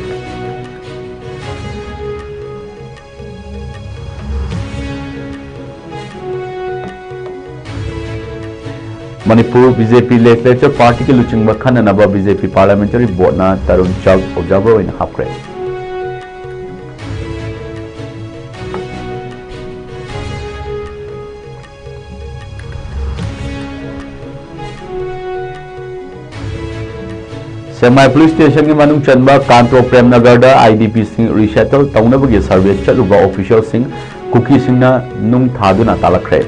Manipur B J P Legislature Party ꯒꯤ ꯂꯨꯆꯤꯡꯕ ꯈꯟꯅꯅꯕ B J P Parliamentary Board ꯅ ꯇꯔꯨꯟ ꯆꯥꯛ observer ꯑꯣꯏꯅ ꯍꯥꯞꯈ꯭ꯔꯦ꯫ ꯁꯦꯛꯃꯥꯏ Police Station ꯒꯤ ꯃꯅꯨꯡ ꯆꯟꯕ ꯀꯥꯟꯇꯣ ꯄ꯭ꯔꯦꯝꯅꯒꯔꯗ I D P ꯁꯤꯡ resettle ꯇꯧꯅꯕꯒꯤ survey ꯆꯠꯂꯨꯕ official ꯁꯤꯡ ꯀꯨꯀꯤꯁꯤꯡꯅ ꯅꯨꯡ ꯊꯥꯗꯨꯅ ꯇꯥꯜꯂꯛꯈ꯭ꯔꯦ꯫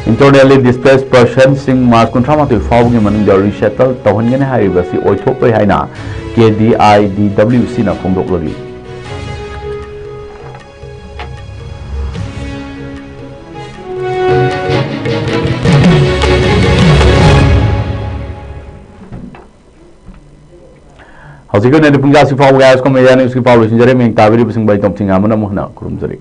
Internally displaced person ꯁꯤꯡ ꯃꯥꯔꯆ ꯀꯨꯟꯊ꯭ꯔꯥ ꯃꯥꯊꯣꯏ ꯐꯥꯎꯕꯒꯤ ꯃꯅꯨꯡꯗ resettle ꯇꯧꯍꯟꯒꯅꯤ ꯍꯥꯏꯔꯤꯕ ꯑꯁꯤ ꯑꯣꯏꯊꯣꯛꯂꯣꯏ ꯍꯥꯏꯅ K D I D W C ꯅ ꯐꯣꯡꯗꯣꯛꯂꯤ꯫ ꯍꯧꯖꯤꯛꯀꯤ ꯑꯣꯏꯅꯗꯤ ꯄꯨꯡ ꯀꯌꯥꯁꯤ ꯐꯥꯎꯕꯒꯤ ꯑꯥꯏ ꯑꯦꯁ ꯀꯣꯃꯦꯗꯤꯌꯥ ꯅ꯭ꯌꯨꯁꯀꯤ ꯄꯥꯎ ꯂꯣꯏꯁꯤꯟꯖꯔꯦ꯫ ꯃꯤꯡ ꯇꯥꯕꯤꯔꯤꯕꯁꯤꯡꯕꯨ ꯑꯩ ꯇꯣꯝꯊꯤꯡ ꯉꯥꯃꯅ ꯑꯃꯨꯛ ꯍꯟꯅ ꯈꯨꯔꯨꯝꯖꯔꯤ꯫